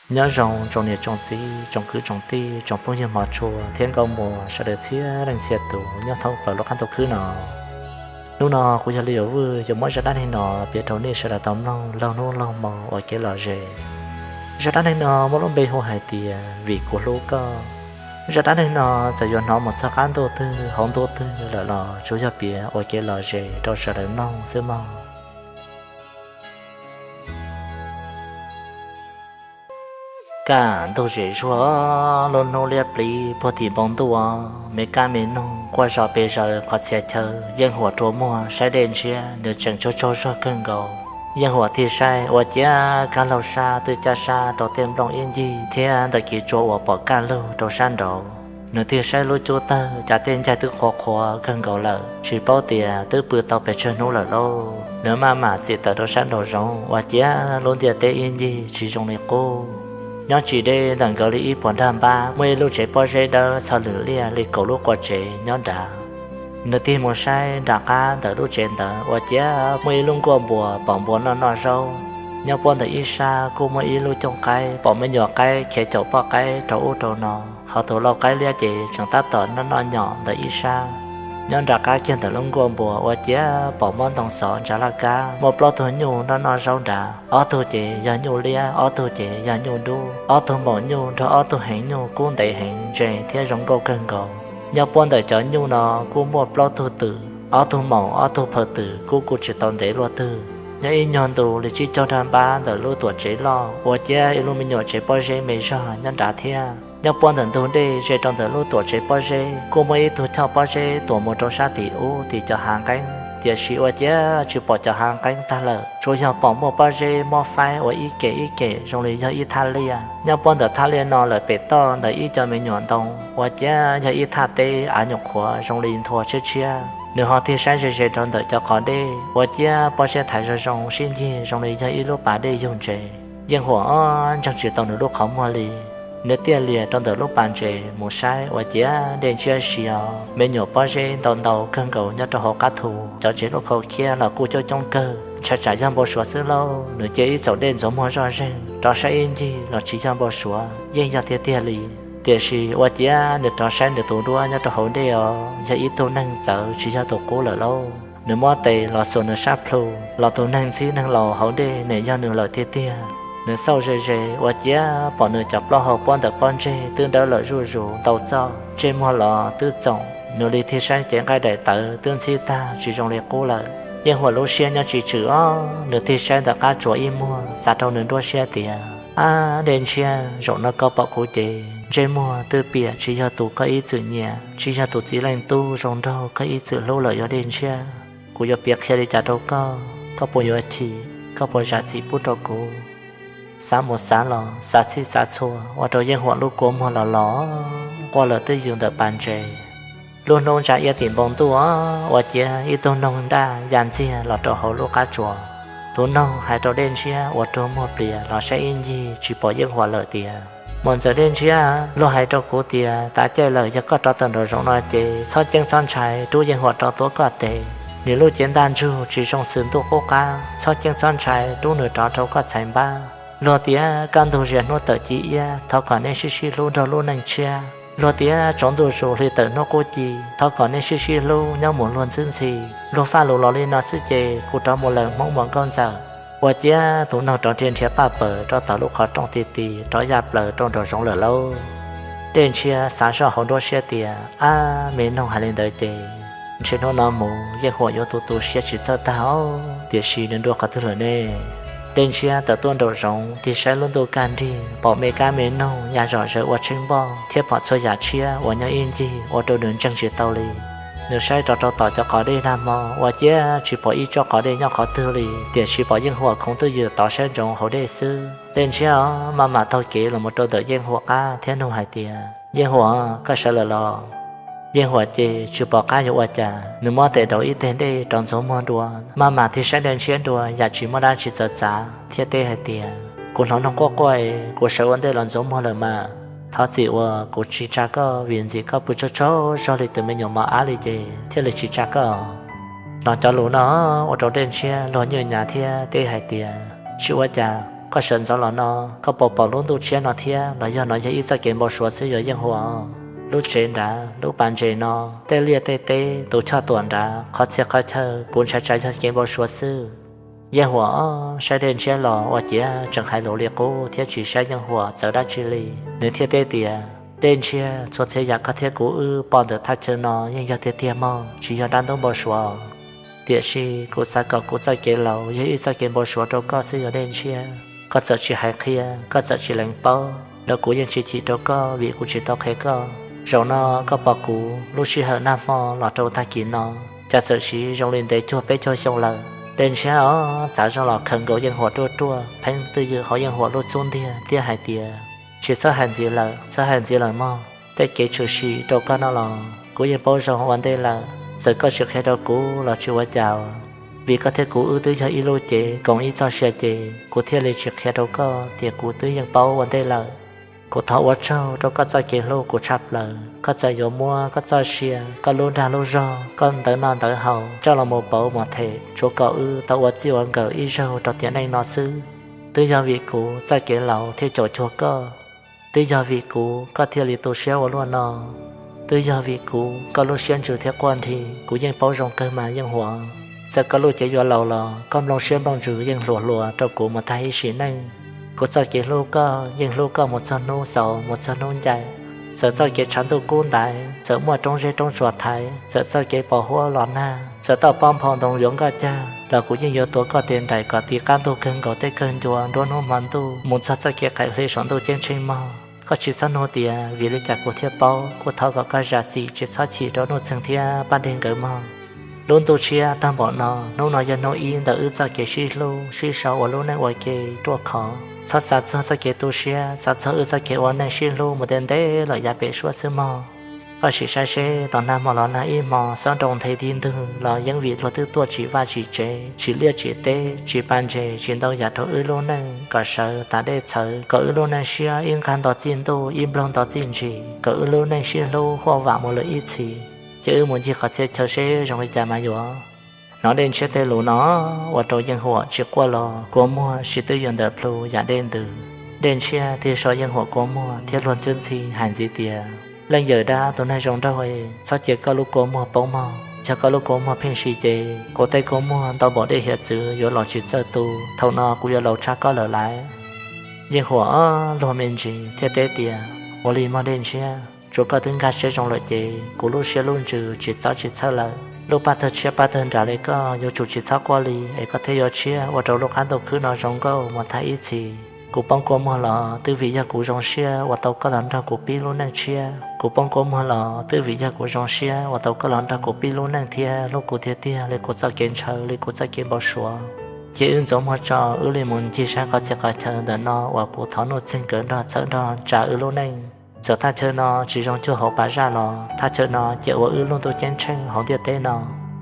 Nyob zoo tsoom niam tsoom txiv, tsoom kwv tsoom tij, tsoom phooj ywg hmov tshua thiab nkauj muam sawv daws txhia leej txhia tus nyob thoob plaws lub qab ntuj khwb no. Hnub no kuv yog Li Yauv Vwj yuav muab zaj dab neeg no piav rau nej sawv daws tau mloog laug hnub laug hmo ua kev lom zem. Zaj dab neeg no muaj lub npe hu hais tias Vim Kuv Hlub Koj. Zaj dab neeg no txawm yuav hnov mus txog qab ntuj twg hauv ntuj twg lawm los tsuas yog piav ua kev lom zem rau sawv daws mloog xwb mog. Kaj ntug zem zuag, lub hnub liab pliv puag tim npoo ntuj, me kab me noog quaj zom pes zaws qhov txhia chaw. Yeej Huam rua muag saib Dej Ntshiab, nws tseem tsaug tsaug zog kawg nkaus. Yeej Huam thiaj saib ua ciav kab laug sab twb caj sab rau tej nplooj ib ncig thiab ntawm kev tsua uas pom kaj lug rau sab nraud. Nws thiaj saib lub cub tawg cas tej ncaig twb qhuav qhuav kawg nkaus lawm, tsis paub tias twb pw tau pes tsawg hnub lawm lauj. Nws maj mam txim tawm rau sab nraum zoov ua ciav lub ntiaj teb ib ncig tsis zoo li qub. Nyob tsis deb ntawm nkawd li ib puas nrag npab muaj ib lub tsev pob zeb dawb txho lwm liaj li kaum lub qua tsev nyob nrad. Nws tig mus saib nram qab ntawm lub tsev ntawd ua ciav muaj ib lub nkuaj npua pom npua noj noj zaub. Nyob puab ntawm ib sab kuj muaj ib lub cooj qaib pom me nyuam qaib khiav caum poj qaib rau ub rau no. Ho tus lau qaib liab ces tseem tab tom noj noj nyom ntawm ib sab. Nyob nram qab kiag ntawm lub nkuaj npua ua ciav pom mob ntoo xov ntsa laj kab muaj plaub tug nyuj noj noj zaub nrad, ob tug ces yog nyuj liab, ob tug ces yog nyuj dub. Ob tug maum nyuj nrog ob tug heev nyuj kub ntev heev ntse thiab zoo nkauj kawg nkaus. Nyob puab ntawm cov nyuj no kuj muaj plaub tug twm, ob tug maum ob tug phaw twm kub kuj tsis tau ntev luaj twg. Nyob ib nyuag ntu li tsib caug nrag npab ntawm lub tuam tsev loj ua ciav ib lub me nyuam tsev pob zeb me zog nyob nrad thiab. Nyob puab ntawm ntug dej ze rau ntawm lub tuam tsev pob zeb kuj muaj ib tug choj pob zeb tuam mus rau sab tim ub tim cov hav nqeeb, tiam sis ua ciav tsis pom cov hav nqeeb tag lawm, tsuas yog pom muaj pob zeb mob faib ua ib kem ib kem zoo li yog ib thaj liaj. Nyob puab ntawm thaj liaj no lawm pem toj ntawm ib co me nyuam ntoo ua ciav yog ib thaj teb av nyuam qhuav zoo li nthua tshiab tshiab. Nws ho thiaj saib ze ze rau ntawm cov qhov dej ua ciav pob zeb thaiv zoo zoo sib ncig zoo li yog ib lub pas dej yug ntses. Yeej Huam ob ntseeg tsis tau nws lub qhov muag li. Nws thiaj lias rau ntawm lub pas ntses mus saib ua ciav Dej Ntshiab siav, me nyuam pob zeb ntau ntau kawg nkaus nyob rau hauv qab thu, cov ntses lub khau khiab los kuj coob coob kawg, ntshai tsam yog npau suav xwb lauj. Nws cia ib txaum dej ntxuav muag zoj zeeg rov saib ib ncig los tsis yog npau suav, yeej yog tiag tiag li. Tiam sis ua ciav nws rov saib nws tus duab nyob rau hauv dej os, yog ib tug neeg txawv tsis yog tus qub lawm lauj. Nws muab tes los xuas nws sab plhu los tus neeg ntxhib neeg laus hauv dej nim yog nws lawm tiag tiag. Nws xauj ze ze ua ciav pom nws cov plaub hau puab ntawm pob ntseg twb dawb lawm zuj zus ntau txauj, ntsej muag los twb txoom, nws li thiaj saib cev nqaij daim tawv twb ntxhib tag tsis zoo li qub lawm. Yeej Huam lub siab nyob tsis tswm os, nws thiaj saib ntawm qab tsuas ib muag xav rau nws nruab siab tias, Ab Dej Ntshiab, zaum no koj pom kuv ces ntsej muag twb piam tsis yog tus koj ib txwm nyiam, tsis yog tus txiv leej tub zoo nraug koj ib txwm hlub lawm yuav Dej Ntshiab. Kuv yuav piav qhia li cas rau koj, koj puas yuav chim, koj puas zam txim pub rau kuv? Xav mus xav los xav txhij xav txhua ua rau Yeej Huam lub kua muag los los quaj lawm twb yws ntawm pas ntses. Lub hnub ntsa iab tim npoo ntuj ua ciav ib tug noog daj ya ntxiag los rau hauv lub qab tsuas. Tus noog hais rau Dej Ntshiab uas rua muag plias los saib ib ncig tsis pom Yeej Huam lawm tias, Muam ntxawm Dej Ntshiab, luag hais rau kuv tias tav caij lawm yog koj rov tawm nraum zoov no ces txhob ceeb txhob ntshai rub Yeej Huam rov tuav koj tes. Nws lub cev ntaj ntsug tsis zoo xws ntuj qub qab, txhob ceeb txhob ntshai rub nws rov rau koj txhais npab. Luag tias kaj ntug zias hnub tawm ci iab, thov kom neb sib sib hlub nrog lub neej tshiab. Luag tias tsaus ntuj zus hli tawm hnub qub ci, thov kom neb sib sib hlub nyob mus luag ntxwb ntxhi. Luag faj lus los li no xwb ces kuv rov mus lawm Hmoob muam nkauj ntxawm. Ua ciav tus noog rov nrhiav nrhiav paj pawg rau tom lub qhov rooj ti ti rov ya plaws rau nraum zoov lawm lauj. Dej Ntshiab xav zoj hauv nruab siab tias, Ab, me noog hais li ntawd ces ntshe hnub no mus Yeej Huam yuav tu tu siab tsis txawj tag os. Tiam sis nws dua qhov twg lawm ne? Dej Ntshiab tawm tuaj nraum zoov tig saib lub ntuj kaj nrig, pom me kab me noog ya zom zaws ua tsheej npoj thiab pom txhua yam tshiab uas nyob ib ncig ua rau nws ntseeg tsis tau li. Nws saib rov rau tom cov qhov dej nag hmo ua ciav tsis pom ib tsob qhov dej nyob qhov twg li, tiam sis pom Yeej Huam khoov twj ywm tov saib ntsoov hauv dej xwb. Dej Ntshiab maj mam taug kev los mus rau ntawm Yeej Huam qab thiab nug hais tias, Yeej Huam, koj sawv lawm los? Yeej Huam ces tsis pom qab yuav ua cas, nws muab tes daus ib teg dej rov ntxuav muag dua, maj mam tig saib Dej Ntshiab dua yam tsis muaj dab tsi txawv txav thiab teb hais tias, Kuv hnov noog quaj quaj es kuv sawv ua ntej los ntxuav muag lawm mas. Thov txim uas kuv tsis tsa koj vim ntxim koj pw tsaug tsaug zog li tus me nyuam mos ab li ces thiaj li tsis tsa koj. Hnov cov lus no ua rau Dej Ntshiab luag nyuj nyav thiab teb hais tias, Tsis ua cas, Koj sawv ntxov los no, koj puas pom lub ntuj tshiab no thiab los yog no yog ib txoj kev npau suav xwb yuav Yeej Huam? Lub tsev nrad, lub pas ntses no, tej liaj tej teb, tus choj tuam nrad, qhov txhia qhov chaw, kuv ntshai tsam yog kev npau suav xwb. Yeej Huam saib Dej Ntshiab los ua ciav tseem hais lus li qub thiab tsis saib Yeej Huam txawv dab tsi li. Nws thiaj teb tias, Dej Ntshiab, txhua txhia yam koj thiab kuv wb pom ntawm thaj chaw no yeej yog tiag tiag mog, tsis yog dab ntub npau suav. Tiam sis kuv xav kom kuv txoj kev laus yog ib txoj kev npau suav rau koj xwb yuav Dej Ntshiab. Koj txawm tsis hais qhia, koj txawm tsis lees paub los kuv yeej tsis chim rau koj vim kuv tsis tau qhia koj. Zaum no koj pom kuv lub sij hawm nag hmo los rau tag kis no, cas txawm siv zoo li ntev cuag peb caug xyoo lawm. Dej Ntshiab os txav zog los khawm nkaus Yeej Huam ruaj ruaj, pheej twj ywm hauv Yeej Huam lub xub ntiag thiab hais tias, Tsis txhob hais ntxiv lawm, txhob hais ntxiv lawm mog. Tej kev tshwm sim rau koj no los kuv yeej paub zoo ua ntej lawm. Txawm koj tsis qhia rau kuv los tsis ua cas, vim koj thiab kuv wb twb yog ib lub cev koom ib txoj sia ces kuv thiaj li tsis qhia rau koj tias kuv twb yeej paub ua ntej lawm. Kuv thov ua tsaug rau koj txoj kev hlub kuv tshaj plaws. Koj txawm yuav muab koj txoj sia, koj lub dag lub zog, koj ntawv noj ntawv haus coj los mus pauv mus them tsuav kom wb tau ua txij ua nkawm ib zaug rau tiam neej no xwb. Twb yog vim kuv txoj kev laus thiaj caum cuag koj. Twb yog vim kuv koj thiaj li tu siab ua luaj no. Twb yog vim kuv koj lub siab ntsws thiab quaj nthi, kuv yeej paub zoo kawg mas Yeej Huam. Txawm koj lub cev yuav laus los koj nplooj siab nplooj ntsws yeej hluas hluas rau kuv mus tag ib sim neej. Kuv txoj kev hlub koj yeej hlub koj mus txog hnub xaus mus txog hnub ncaim. Txawm txoj kev tshav ntuj kub ntaiv, txawm muaj roob zeb roob tsuas thaiv, txawm txoj kev pos huab los nag, txawm toj pob nphau ntoo yuav nkoj cag los kuv yeej yuav tuav koj tes nraim kom tiv qab ntug kawg nkaus tej kawg ncua nruab hnub hmo ntuj mus txog txoj kev qaim hli saum ntuj ceeb tsheej mog. Koj tsis txhob nug tias vim li cas kuv thiaj paub, kuv thov kom koj zam txim tsis txhob chim rau Nuj Txeeg thiab Paj Dej nkawd mog. Lub ntuj tshiab tag npaum no, hnub no yog hnub ib ntawm wb txoj kev sib hlub sib sau ua lub neej ua ke ruaj khov. Txhob xav txog txoj kev tu siab, xav txog wb txoj kev ua neej sib hlub mus ntev ntev lawm yav pem suab xwb mog. Koj sim saib seb tom nag hmo los nag ib hmo, xob nroo nthe tib ntwg los yeej vim luag twb tuaj tsim vaj tsim tsev, tsim liaj tsim teb, tsim pas ntses, tsim ntau yam rau wb lub neej kom sawv tas dej txhawv, kom wb lub neej siab ib nqag nto txij ntuj ib nploog nto txij ntsis, kom wb lub neej sib hlub huaj vam mus lawm ib txhis. Ces wb mus ncig qhov txhia chaw seb zoo li cas mas yuav. Hnov Dej Ntshiab tej lus no ua rau Yeej Huam tsis quaj los kua muag sib twb yuav ntawm plhu yam dej ntws. Dej Ntshiab tig so Yeej Huam kua muag thiab luag ntxwb ntxhi hais ntxiv tias, Leej yawm dab tus neeg zoo nraug, txhob cia koj lub kua muag poob mog. Yog koj lub kua muag pheej si ces kuv tej kua muag ntau npaum dej hiav txwv yuav los tsis txawj tu. Thaum no kuv yuav laus tshaj koj lawm lauj. Yeej Huam luag me ntsis thiaj teb tias, Ua li mog Dej Ntshiab, tsuav koj twb nkag siab zoo lawm ces kuv lub siab lub ntsws tsis txob tsis txhawj lawm. Lub paj tawg tshiab paj tawg nras li koj yuav tsum tsis txhob quaj li es koj thiaj yuav tshiab ua rau lub qab ntuj khwb no zoo nkauj mus tag ib txhis. Kuv poob kua muag los twb vim yog kuv zoo siab uas tau koj los nrog kuv pib lub neej tshiab. Kuv poob kua muag los twb vim yog kuv zoo siab uas tau koj los nrog kuv pib lub neej thiab hlub kuv tiag tiag li kuv txoj kev ntshaw li kuv txoj kev npau suav. Cia wb ntxuav muag tso, wb li mus ncig saib qhov txhia qhov chaw ntawm no uas kuv thov Nuj Txeeg nkawd nrog txhawb nrog tsa wb lub neej. Txawm thaj chaw no tsis zoo cuag hauv pas zaj los thaj chaw no ces ua wb lub ntuj ceeb tsheej hauv ntiaj teb no.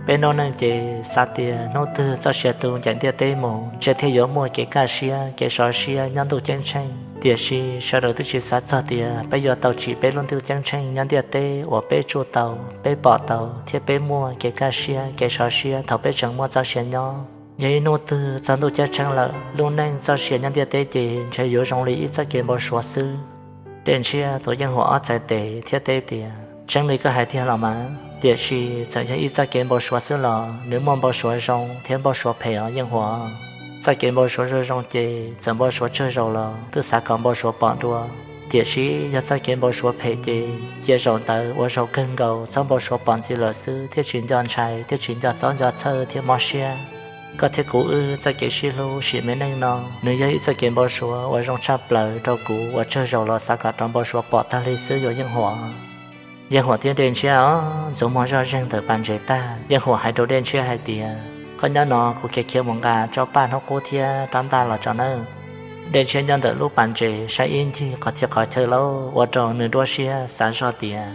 Peb noob neej ces xav tias hnub twg txoj sia tu ncaim ntiaj teb mus ntshe thiaj yuav muaj kev kaj siab kev sov siab nyob ntuj ceeb tsheej. Tiam sis sawv daws twb tsis xav txog tias peb yuav tau tsim peb lub ntuj ceeb tsheej nyob ntiaj teb uas peb tsuj tau, peb pom tau thiab peb muaj kev kaj siab kev sov siab thaum peb tseem muaj txoj sia nyob. Yog ib hnub twg txog ntuj ceeb tsheej lawm, lub neej txoj sia nyob ntiaj teb ces ntshe yuav zoo li ib txoj kev npau suav xwb. Dej Ntshiab tuav Yeej Huam ob txhais tes thiab teb tias, Tseeb li koj hais tiag los mas, tiam sis txawm yog ib txoj kev npau suav xwb los nws muaj npau suav zoo thiab npau suav phem os Yeej Huam. Txoj kev npau suav zoo zoo ces txawm npau suav tsawg zaus los twb xav kom npau suav pom dua. Tiam sis yog txoj kev npau suav phem ces cia zaum ntawd ua zaum kawg nkaus txhob npau suav pom ntxiv lawm xwb thiaj tsis nco ntshai thiab tsis nco txob nco txhawj thiab mob siab. Koj thiab kuv wb txoj kev sib hlub sim me neej no, nws yog ib txoj kev npau suav uas zoo tshaj plaws rau kuv uas tsawg zaus los xav kom rov npau suav pom tag li xwb yuav Yeej Huam. Yeej Huam thiab Dej Ntshiab os ntxuav muag zoj zeeg ntawm pas ntses tag, Yeej Huam hais rau Dej Ntshiab hais tias, Koj nyob no kuv khiav khiav mus nqa tsob paj hnub qub thiab rab ntaj los tso nawb. Dej Ntshiab nyob ntawm lub pas ntses saib ib ncig qhov txhia qhov chaw lauj, ua rau nws nruab siab xav zoj tias,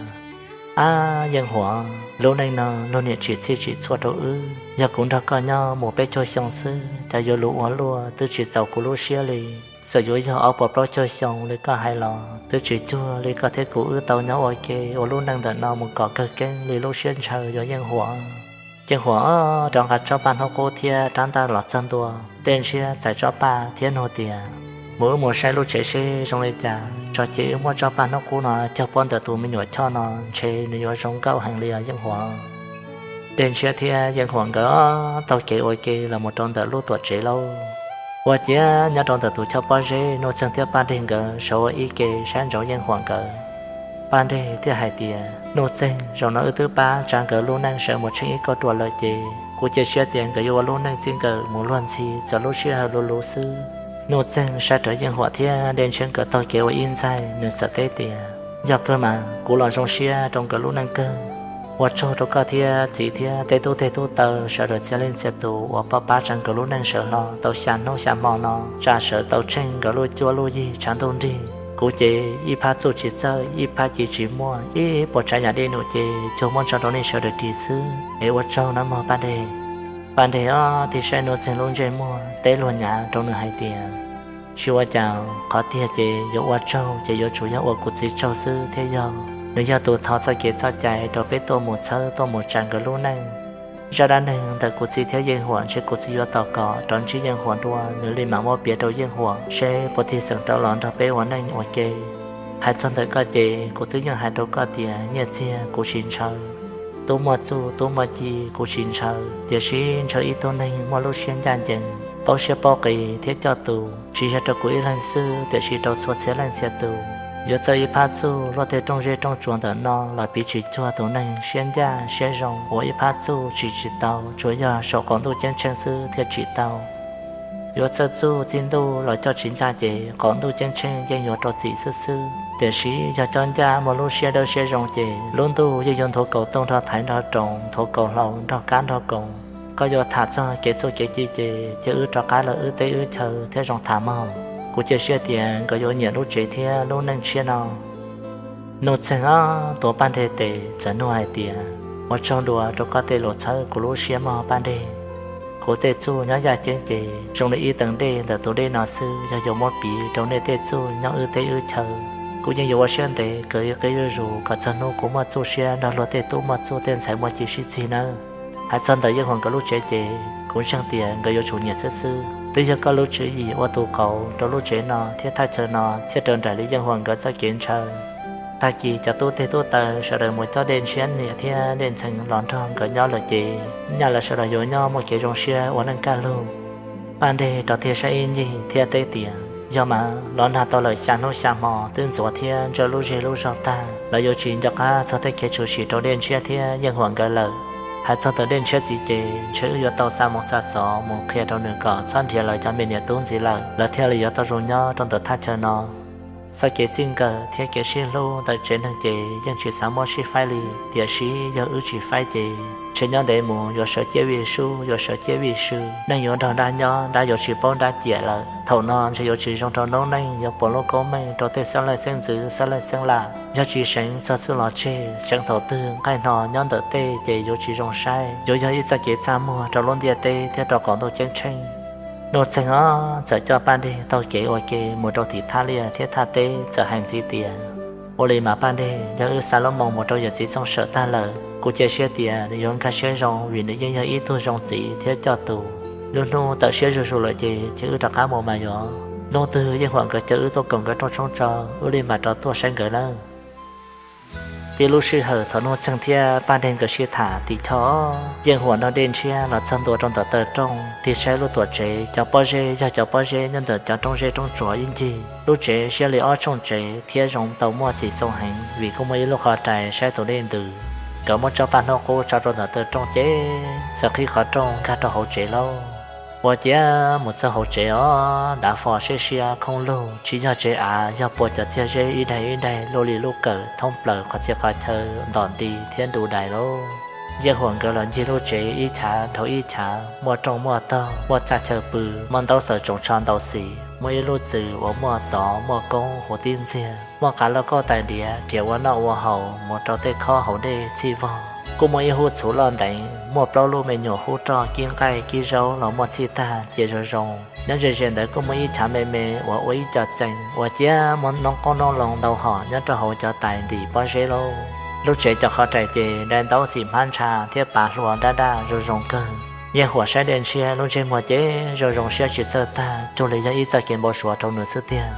Ab Yeej Huam, lub neej no luag niam tsim txhij tsim txhua rau wb. Yog kuv nrog koj nyob mus peb caug xyoo xwb cas yuav luv ua luaj twb tsis txaus kuv lub siab li. Txawm yuav yog ob puas plaub caug xyoo li koj hais los twb tsis cuag li koj thiab kuv wb tau nyob ua ke ua lub neej ntawm no mus kom kawg keeb li lub siab ntshaw yuav Yeej Huam. Yeej Huam rov nqa tsob paj hnub qub thiab rab ntaj los txog ntua, Dej Ntshiab txais tsob paj thiab nug tias, Mus wb mus saib lub tsev seb zoo li cas, tso cia wb muab tsob paj hnub qub no cog puab ntawm tus me nyuam Choj no, ntshe nws yuav zoo nkauj heev li os Yeej Huam. Dej Ntshiab thiab Yeej Huam nkawd taug kev ua ke los mus rau ntawm lub tuam tsev lauj. Ua ciav nyob rau ntawm tus choj pob zeb, Nuj Txeeg thiab Paj Dej nkawd sawv ua ib ke saib ntsoov Yeej Huam nkawd. Paj Dej thiaj hais tias, Nuj Txeeg, zaum no wb twb pab tsa nkawd lub neej sawv mus tsheej ib kauj ruam lawm ces kuv cia siab tias nkawd yuav ua lub neej txij nkawm mus luag ntxhi txog lub sij hawm luv luv xwb. Nuj Txeeg saib rawv Yeej Huam thiab Dej Ntshiab nkawd taug kev ua ib ntxaig, nws txawm teb tias, Yog kawg mas, kuv los zoo siab rau nkawd lub neej kawg. Ua tsaug rau koj thiab txiv thiab tej tub teg tub taw sawv daws txhia leej txhia tus uas pab pab tsa nkawd lub neej sawv hlo tau xya hnub xya hmo no, tsa sawv tau tsheej nkawd lub cuab lub yig tshav ntuj nrig. Kuv ces ib phab txuj tsis txawj, ib phab ci tsis muaj, ib puas tsav yam dej num ces cuag muab tso rau nej sawv daws ris xwb es ua tsaug nawb mog Paj Dej. Paj Dej ob tig saib Nuj Txeeg lub ntsej muag teb luag nyav rau nws hais tias, Tsis ua cas, qhov tiag ces yuav ua tsaug ces yuav tsum yog ua kuv txiv tsaug xwb thiab yog. Nws yog tus thov txoj kev txoj cai rau peb tuaj mus txhawb tuaj mus tsa nkawd lub neej. Zaj dab neeg ntawm kuv txiv thiab Yeej Huam ntshe kuv txiv yuav tos kom rov ntsib Yeej Huam dua nws li mam muab piav rau Yeej Huam seb puas tig xeem rov los nrog peb ua neej ua ke. Hais txog ntawm koj ces kuv twb yeej hais rau koj tias nyiaj txiag kuv tsis ntshaw, tub muaj txuj tub muaj ci kuv tsis ntshaw, tiam sis ntshaw ib tug neeg muaj lub siab ncaj ncees, paub siab paub qis thiab coj tus, tsis yog rau kuv ib leeg xwb tiam sis rau txhua txhia leej txhia tus. Yuav txawj ib phab txuj, luaj tej rooj zeb rooj tsuas ntawm no los piv tsis cuag tus neeg siab ncaj siab zoo uas ib phab txuj tsim tsis tau, tsuas yog saum qaum ntuj ceeb tsheej xwb thiaj tsim tau. Yuav txawj txuj txij ntuj los coj tsis ncaj ces qaum ntuj ceeb tsheej yeej yuav rau txim xwb xwb, tiam sis yog coj ncaj muaj lub siab dawb siab zoo ces lub ntuj yeej yuav nthuav kaus tooj nrog thaiv nrog roos, nthuav kaus hlau nrog kab nrog koos. Koj yuav tham txog kev txuj kev ci ces cia wb rov qab los wb teb wb chaw thiab zoo tham mog. Kuv cia siab tias nkawd yuav nyiam lub tsev thiab lub neej tshiab no. Nuj Txeeg ob tuav Paj Dej tes txawm nug hais tias, Ua tsaug dua rau koj tej lus txhawb kuv lub siab mog Paj Dej. Kuv tej txuj nyob yaj ceeb ces zoo li ib teev dej ntawm tus dej no xwb, yog yuav muab piv rau nej tej txuj nyob wb teb wb chaw, kuv yeej yuav ua siab ntev kawm ib qib zuj zus kom txog hnub kuv muaj txuj siab nrog luag tej tub muaj txuj tej ntxhais muaj ci sib txig nawb. Hais txog ntawm Yeej Huam nkawd lub tsev ces kuv ntseeg tias nkawd yuav tsum nyiam xwb xwb. Twb yog koj lub tswv yim ua tus qauv rau lub tsev no thiab thaj chaw no thiaj raws nraim li Yeej Huam nkawd txoj kev ntshaw. Tag kis cov tub teg tub taw sawv daws mus coj Dej Ntshiab niam thiab Dej Ntxhee los nrog nkawd nyob lawm ces nyaj lawv sawv daws yuav nyob muaj kev zoo siab ua neej kaj lug. Paj Dej rov tig saib ib ncig thiab teb tias, Yog mas, los nag tau lawm xya hnub xya hmo twb ntxuav thiab ntsawj lub zej lub zog tag, lawv yuav tsis nco qab txog tej kev tshwm sim rau Dej Ntshiab thiab Yeej Huam nkawd lawm. Hais txog ntawm Dej Ntshiab txiv ces ntshe wb yuav tau xa moo xa xov mus qhia rau nws kom txhob nrhiav lawv cov me niam tub ntxiv lawm, lawv thiaj li yuav tau zoo nyob rau ntawm thaj chaw no. Txoj kev txij nkawm thiab kev sib hlub ntawm tsev neeg ces yeej tsis xav muab sib faib li, tiam sis yog wb tsis faib ces ntshe nyob ntev mus yuav sawv ciaj vij sub, yuav sawv ciaj vij sw, neej yuav nrog dab nyob, dab yuav tsis paub dab ciam lawm. Thaum no ntshe yuav tsis zoo rau noob neej, yuav puas lub koob meej rau tej xeeb leej xeeb ntxwv xeeb leej xeeb lam. Yog tsis seev txog txuj lov tseg, seev thaum twg nqaij hno nyob ntawm tej ces yuav tsis zoo saib, yuav yog ib txoj kev txaj muag rau lub ntiaj teb thiab rau qaum ntuj ceeb tsheej. Nuj Txeeg ob txawm coj Paj Dej taug kev ua ke mus rau tim thaj liaj thiab thaj teb, txawm hais ntxiv tias, Ua li mas Paj Dej, yog wb xa lub moo mus rau yawm txiv Txooj Sawm tag lawm, kuv cia siab tias nws yuav nkag siab zoo vim nws yeej yog ib tug zoo txiv thiab coj tus. Lub hnub tawm siab zuj zus lawm ces cia wb rov qab mus mas yuav. Hnub twg Yeej Huam nkawd caw wb tuaj koom nkawd rooj tshoob tso, wb li mam rov tuaj saib nkawd nawb. Tib lub sij hawm thaum Nuj Txeeg thiab Paj Dej nkawd sib tham tim choj, Yeej Huam nrog Dej Ntshiab los txog ntua rau ntawm taw rooj, tig saib lub tuam tsev, cov pob zeb yog cov pob zeb nyob ntawm cov roob zeb roob tsuas ib ncig. Lub tsev siab li ob tshooj tsev thiab zoo tau muaj xim xoo heev vim kuj muaj ib lub qhov rai saib tus dej ntws. Nkawd muab tsob paj hnub qub tso rau ntawm taw rooj ces txawm qhib qhov rooj nkag rau hauv tsev lauj. Ua ciav mus txog hauv tsev os, dav fo siab siab khoob lug, tsis yog tsev av, yog puas cov txiag zeb ib daig ib daig luaj li lub kawm thoob plaws qhov txhia qhov chaw ntom nti thiab ntu dais lauj. Yeej Huam nkawd los ncig lub tsev ib chav dhau ib chav, muaj rooj muaj tog, muaj txaj chaw pw, muaj ntaub xaws tsoos tsho ntau xim, muaj ib lub txwm uas muaj xov muaj koob huv tib ntxiag, muaj qav lauj kaub tais diav riam ua noj ua haus mus rau tej khob haus dej txhij vog. Kuj muaj ib hub txhuv loj nteev, muaj plaub lub me nyuam hub roj kib nqaij kib zaub los muaj txhij tag cia zoo zoo. Nyob ze ze ntawd kuj muaj ib chav me me uas ua ib co txee, ua ciav muaj noob qoob noob loo ntau hom nyob rau hauv cov tais ntim pob zeb lauj. Lub tsev cov qhov rais ces dai ntaub xim hmab ntsha thiab pav hlua dab daj zoo zoo kawg. Yeej Huam saib Dej Ntshiab lub ntsej muag ces zoo zoo siab tsis txawj tag, cuag li yog ib txoj kev npau suav rau nws xwb tiag.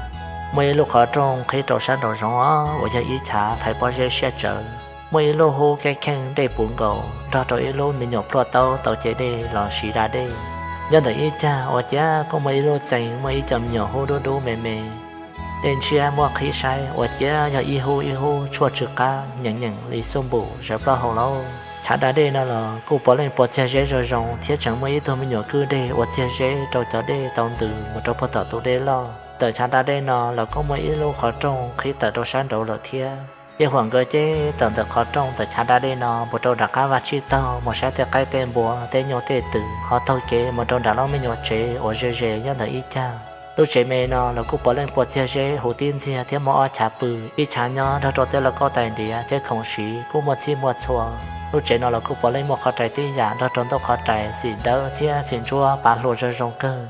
Muaj ib lub qhov rooj qhib rau sab nraum zoov os, uas yog ib chav thaiv pob zeb siab tsawv. Muaj ib lub hub keeb kheej dej puv nkaus nrog rau ib lub me nyuam pluaj taub tau ce dej los siv da dej. Nyob ntawm ib cag ua ciav kuj muaj ib lub txee muaj ib co me nyuam hub dub dub me me. Dej Ntshiab muab qhib saib ua ciav yog ib hub ib hub tshuaj tsw qab nyeem nyeem li xuj npum zawv plaub hau lauj. Chav da dej no los kuj puav leej puas txiag zeb zoo zoo thiab tseem muaj ib tug me nyuam kwj dej ua txiag zeb rau cov dej tau ntws mus rau puag tom tus dej loj. Ntawm chav da dej no los kuj muaj ib lub qhov rooj qhib tawm rau sab nraud lawm thiab. Yeej Huam nkawd ces tawm ntawm qhov rooj ntawm chav da dej no mus rau nram qab vaj tsib taug mus saib tej qaib tej npua tej nyuj tej twm, ho taug kev mus rau nram lub me nyuam tsev uas ze ze nyob ntawm ib cag. Lub tsev me no los kuj puav leej puas txiag zeb huv tib ntxiag thiab muaj ob chav pw, ib chav nyob nrog rau tej lauj kaub tais ntiav thiab khoom siv kuj muaj txhij muaj txhua. Lub tsev no los kuj puav leej muaj qhov rais tib yam nrog rau ntaub qhov rais xim dawb thiab xim ntsuab pav hluas zoo zoo kawg.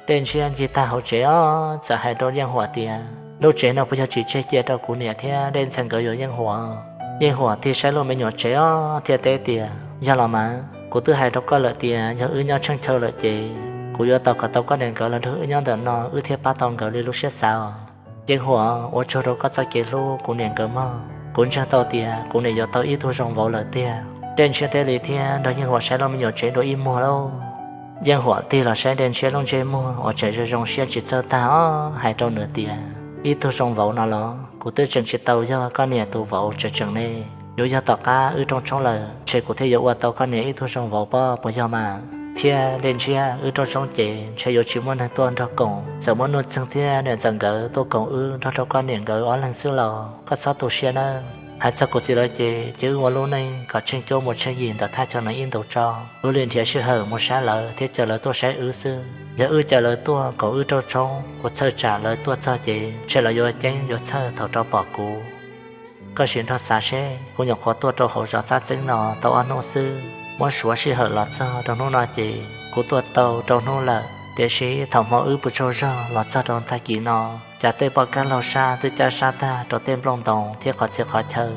Dej Ntshiab ncig tag hauv tsev os, txawm hais rau Yeej Huam tias, Lub tsev no puas yog tsis tseg cia rau kuv niam thiab Dej Ntxhee nkawd yuav Yeej Huam? Yeej Huam tig saib lub me nyuam tsev os thiaj teb tias, Yog los mas, kuv twb hais rau koj lawm tias yog wb nyob tsheej chaw lawm ces kuv yuav tos kom tau koj niam nkawd los nrog wb nyob ntawm no wb thiaj pab tau nkawd li lub siab xav os. Yeej Huam, ua tsaug rau koj txoj kev hlub kuv niam nkawd mog, kuv ntseeg tau tias kuv niam yuav tau ib tug zoo vauv lawm tiag. Dej Ntshiab teb li thiab nrog Yeej Huam saib lub me nyuam tsev dua ib muag lauj. Yeej Huam tig los saib Dej Ntshiab lub ntsej muag uas tseem zoo zoo siab tsis txawj tag os, hais rau nws tias, Ib tug zoo vauv no los kuv twb tseem tsis tau yog koj niam tus vauv tseem tseem ne. Yuav yog tom qab wb rooj tshoob lawm ntshe kuv thiaj yuav ua tau koj niam ib tug zoo vauv pob puas yog mas? Thiab Dej Ntshiab, wb rooj tshoob ces ntshe yuav tsis muaj neeg tuaj nrog koom, txawm muaj Nuj Txeeg thiab niam ntxawm nkawd tuaj koom wb nrog rau koj niam nkawd ob leeg xwb los koj txhob tu siab nawb. Hais txog kuv txiv lawv ces cia wb ua lub neej kom tsheej cuab mus tsheej yig ntawm thaj chaw no ib ntus tso, wb li nrhiav sij hawm mus saib lawv thiab caw lawv tuaj saib wb xwb. Yog wb caw lawv tuaj koom wb rooj tshoob, kuv txhawj tsam lawv tuaj txog ces ntshe lawv yuav ceeb yuav txhawj thaum rov pom kuv. Koj sim nrog xav seb, kuv nyuam qhuav tuaj rau hauv zos Xab Txeeb no tau ob hnub xwb, muab suav sij hawm los txog rau hnub no ces kuv tuaj tau rau hnub lawm. Tiam sis thaum hmo wb pw tsaug zog los txog rau tag kis no, cas tej poj kab laug sab twb cab sab tag rau tej nplooj ntoo thiab qhov txhia qhov chaw.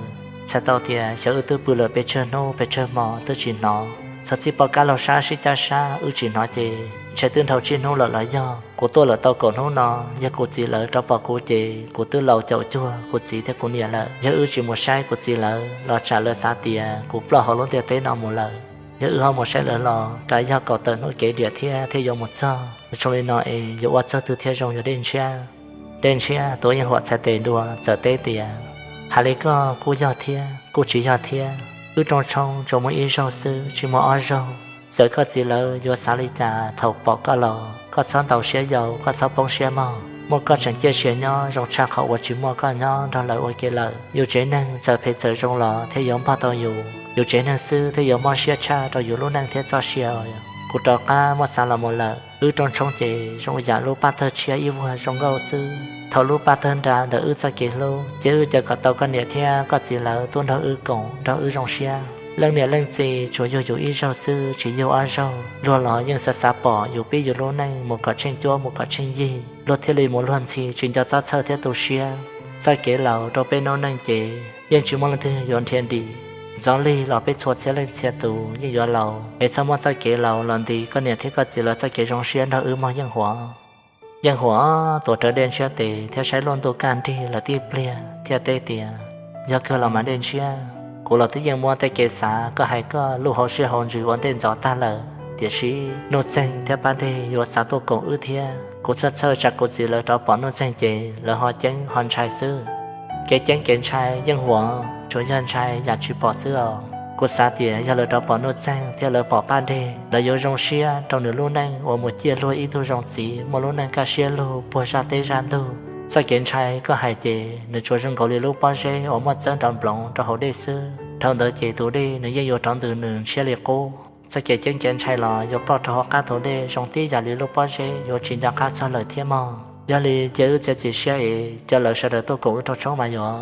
Txhais tau tias xyov wb twb pw lawm pes tsawg hnub pes tsawg hmo twb tsis hnov txog txij poj kab laug sab sib cab sab wb tsis hnov ces ntshe twb dhau tsib hnub lawm los yog. Kuv tuaj lawm tau kaum hnub no, yog kuv txiv lawv rov pom kuv ces kuv twb laus caum cuag kuv txiv thiab kuv niam lawm. Yog wb tsis mus saib kuv txiv lawv los tsam lawv xav tias kuv ploj hauv lub ntiaj teb no mus lawm. Yog wb ho mus saib lawv los kam yog kaum tawm hnub kev diam thiab thiaj yuav mus txog. Zoo li no es yuav ua txog twg thiaj zoo yuav Dej Ntshiab? Dej Ntshiab tuav Yeej Huam txhais tes dua txawm teb tias, Hais li koj kuj yog thiab kuj tsis yog thiab. Wb rooj tshoob tsuas muaj ib zaug xwb tsis muaj ob zaug. Txawm koj txiv lawv yuav xav li cas thaum pom koj los koj txhob ntaus siab yau, koj txhob poob siab mog. Muaj koj tseem ciaj sia nyob zoo tshaj qhov uas tsis muaj koj nyob nrog lawv ua ke lawm. Yus tsev neeg txawm phem txawm zoo los thiaj yuav npog tau yus. Yus tsev neeg xwb thiaj yuav mob siab tshaj rau yus lub neej thiab txoj sia. Kuv rov qab muab xav los mus lawm. Wb rooj tshoob ces zoo yam lub paj tawg tshiab ib vuag zoo nkauj xwb. Thaum lub paj tawg nra ntawm wb txoj kev hlub ces wb caw kom tau koj niam thiab koj txiv lawv tuaj nrog wb koom nrog wb zoo siab. Leej niam leej txiv tsuas yug yus ib zaug xwb tsis yug ob zaug. Luag los yeej xav xav pom yus pib yus lub neej mus kom tsheej cuab mus kom tsheej yig, luag thiaj li mus luag ntxhi tsis nco txob txhawj thiab tu siab. Txoj kev laus rau peb noob neej ces yeej tsis muaj leej twg yuav nrhiav dim. Ntxov lig los peb txhua txhia leej txhia tus yeej yuav laus, es txhob muab txoj kev laus los ntis koj niam thiab koj txiv lawv txoj kev zoo siab nrog wb mog Yeej Huam. Yeej Huam tuav rawv Dej Ntshiab tes thiab saib luaj ntuj kaj nrig lawm tib pliag thiaj teb tias, Yog kawg los mas Dej Ntshiab, kuv los twb yeej muab tej kev xav koj hais koj lub hauv siab hauv ntsws ua ntej ntxov tag lawm, tiam sis Nuj Txeeg thiab Paj Dej yuav xav tuaj koom wb thiab. Kuv txhawj txhawj tsam kuv txiv lawv rov pom Nuj Txeeg ces lawv ho ceeb ho ntshai xwb. Kev ceeb kev ntshai Yeej Huam tsuas yog ntshai yam tsis pom xwb os. Kuv xav tias yog lawv rov pom Nuj Txeeg thiab lawv pom Paj Dej, lawv yuav zoo siab rau nws lub neej uas mus ciaj luag ib tug zoo txiv muaj lub neej kaj siab lug puag zaj teb zaj ntug. Txoj kev ntshai koj hais ces nws tsuas zoo nkaus li lub pob zeb uas muaj txawb nrov nploov rau hauv dej xwb. Dhau ntawd ces tus dej nws yeej yuav rov ntws nws ntshiab li qub. Txoj kev ceeb kev ntshai los yuav ploj rau hauv qab tus dej zoo tib yam li lub pob zeb yuav tsis nco qab txog lawm thiab mog. Yog li cia wb txiav txim siab es cia lawv sawv daws tuaj koom wb rooj tshoob mas yog.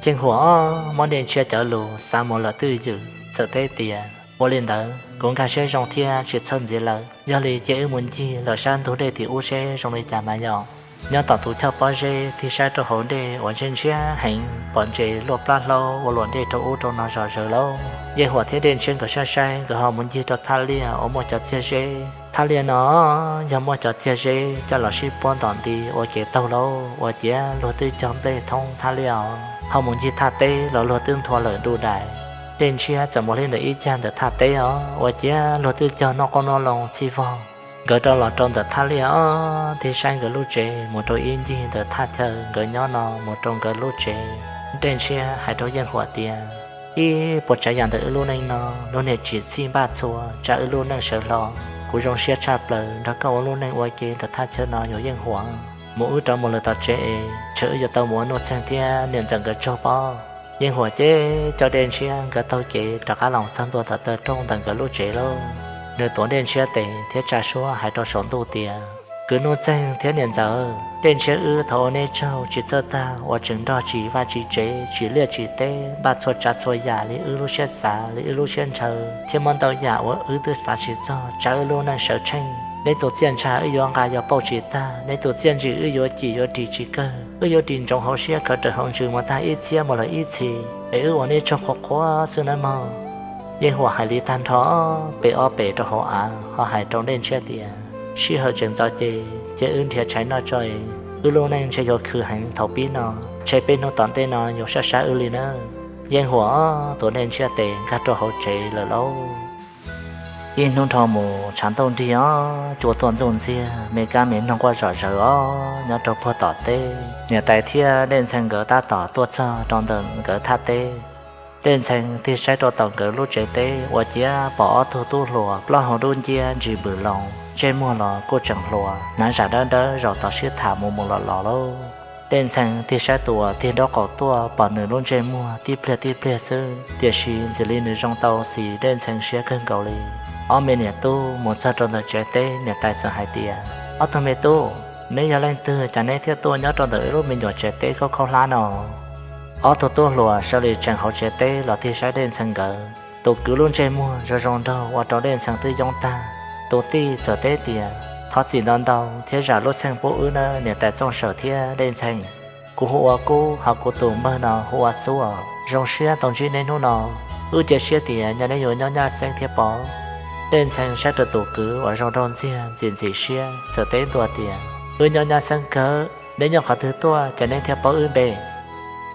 Yeej Huam muab Dej Ntshiab cov lus xav mus lawm twj ywm txawm teb tias, Ua li ntawd kuv nkag siab zoo thiab tsis txhawj ntxiv lawm. Yog li cia wb mus ncig lawm sab ntug dej tim ub seb zoo li cas mas yog. Nyob tom tus choj pob zeb tig saib rau hauv dej uas ntshiab ntshiab heev, pom ntses luaj plab hlaub ua luam dej rau ub rau no zom zaws lauj. Yeej Huam thiab Dej Ntshiab nkawd saib saib, nkawd ho mus ncig rau thaj liaj uas muaj cov txiag zeb. Thaj liaj no yog muaj cov txiag zeb coj los sib puab ntom nti ua kev taug lauj, ua ciav luag twb cog nplej thoob thaj liaj os. Ho mus ncig thaj teb los luag twb nthua lawm du dais. Dej Ntshiab txawm mus hlib ntawm ib cag ntawm thaj teb os, ua ciav luag twb cog noj qoob noj loo txhij vog. Nkawd rov los rau ntawm thaj liaj os, tig saib nkawd lub tsev mus rau ib ncig ntawm thaj chaw nkawd nyob no mus rau nkawd lub tsev. Dej Ntshiab hais rau Yeej Huam tias, ib puas tsav yam ntawm wb lub neej no, lub niag tsim txhij npaj txhua tsa wb lub neej sawv hlo. Kuv zoo siab tshaj plaws nrog koj ua lub neej ua ke ntawm thaj chaw no yuav Yeej Huam. Mus wb rov mus lawm tom tsev es ntshe wb yuav tau mus ua Nuj Txeeg thiab niam ntxawm nkawd tsaug pob. Yeej Huam ces coj Dej Ntshiab nkawd taug kev rov qab los txog ntua tom taw rooj ntawm nkawd lub tsev lauj. Nws tuav Dej Ntshiab tes thiab tsa suab hais rau saum ntuj tias, kwv Nuj Txeeg thiab niam ntxawm, Dej Ntshiab wb thov ua neb tsaug tsis txawj tag uas tseem nrog tsim vaj tsim tsev, tsim liaj tsim teb, npaj txhua tsav txhua yam li wb lub siab xav li wb lub siab ntshaw thiab muaj ntau yam uas wb twb xav tsis txog tsa wb lub neej sawv tsheej. Neb tus txiaj ntsha wb yuav nqa yuav pauj tsis tag, neb tus txiaj ntsig wb yuav cim yuav ris tsis kawg. Wb yuav ris ntsoov hauv siab khaws rawv hauv ntsws mus tag ib txhiab mus lawm ib txhis, es wb ua neb tsaug qhuav qhuav xwb nawb mog. Yeej Huam hais li tag nrho, pe ob pem rau hauv av ho hais rau Dej Ntshiab tias, sij hawm tseem ntxov ces cia wb nrhiav tshais noj tso es, wb lub neej ntshe yuav khwv heev thaum pib no, ntshe peb hnub tom ntej no yuav sab sab wb li nawb. Yeej Huam tuav Dej Ntshiab tes nkag rau hauv tsev lawm lauj. Ib hnub nrho mus tshav ntuj nrig os, cua tuaj ntxuj ntxiag, me kab me noog quaj zom zaws os nyob rau puag tom teb. Niam tais thiab Dej Ntxhee nkawd tab tom tuaj txog rau ntawm nkawd thaj teb. Dej Ntxhee tig saib rau tom nkawd lub tsev teb ua ciav pom ob tug tub hluas plaub hau dub nciab ntsis npws loo, ntsej muag los kuj tseem hluas, hnav zam dawb dawb zaum tom sib tham mus mus los los lauj. Dej Ntxhee tig saib tus uas tig nraub qaum tuaj pom nws lub ntsej muag tib pliag tib pliag xwb, tiam sis ntxim li nws zoo tau xis Dej Ntxhee siab kawg nkaus li. Ob me niam tub mus txog rau ntawm tsev teb, niam tais txawm hais tias, ob tug me tub, neb yog leej twg cas neb thiaj tuaj nyob rau ntawm wb lub me nyuam tsev teb khaub khaub hlab no? Ob tug tub hluas sawv li tseem hauv tsev teb los tig saib Dej Ntxhee nkawd. Tus kwv lub ntsej muag zoo zoo nraug ua rau Dej Ntxhee twb yoob tag. Tus tij txawm teb tias, thov txim ntau ntau thiab zam lub txheej pub wb nawb niam tais Txooj Sawm thiab Dej Ntxhee. Kuv hu ua Kub, ho kuv tus npawg no hu ua Xub os. Zoo siab tau ntsib neb hnub no. Wb cia siab tias nyob neb yuav nyob nyab xeeb thiab pob. Dej Ntxhee saib rau tus kwv uas zoo nraug ntxiag ntxim ntxim siab txawm teb ntua tias, wb nyob nyab xeeb kawg, neb nyob qhov twg tuaj ces neb thiaj paub wb npe?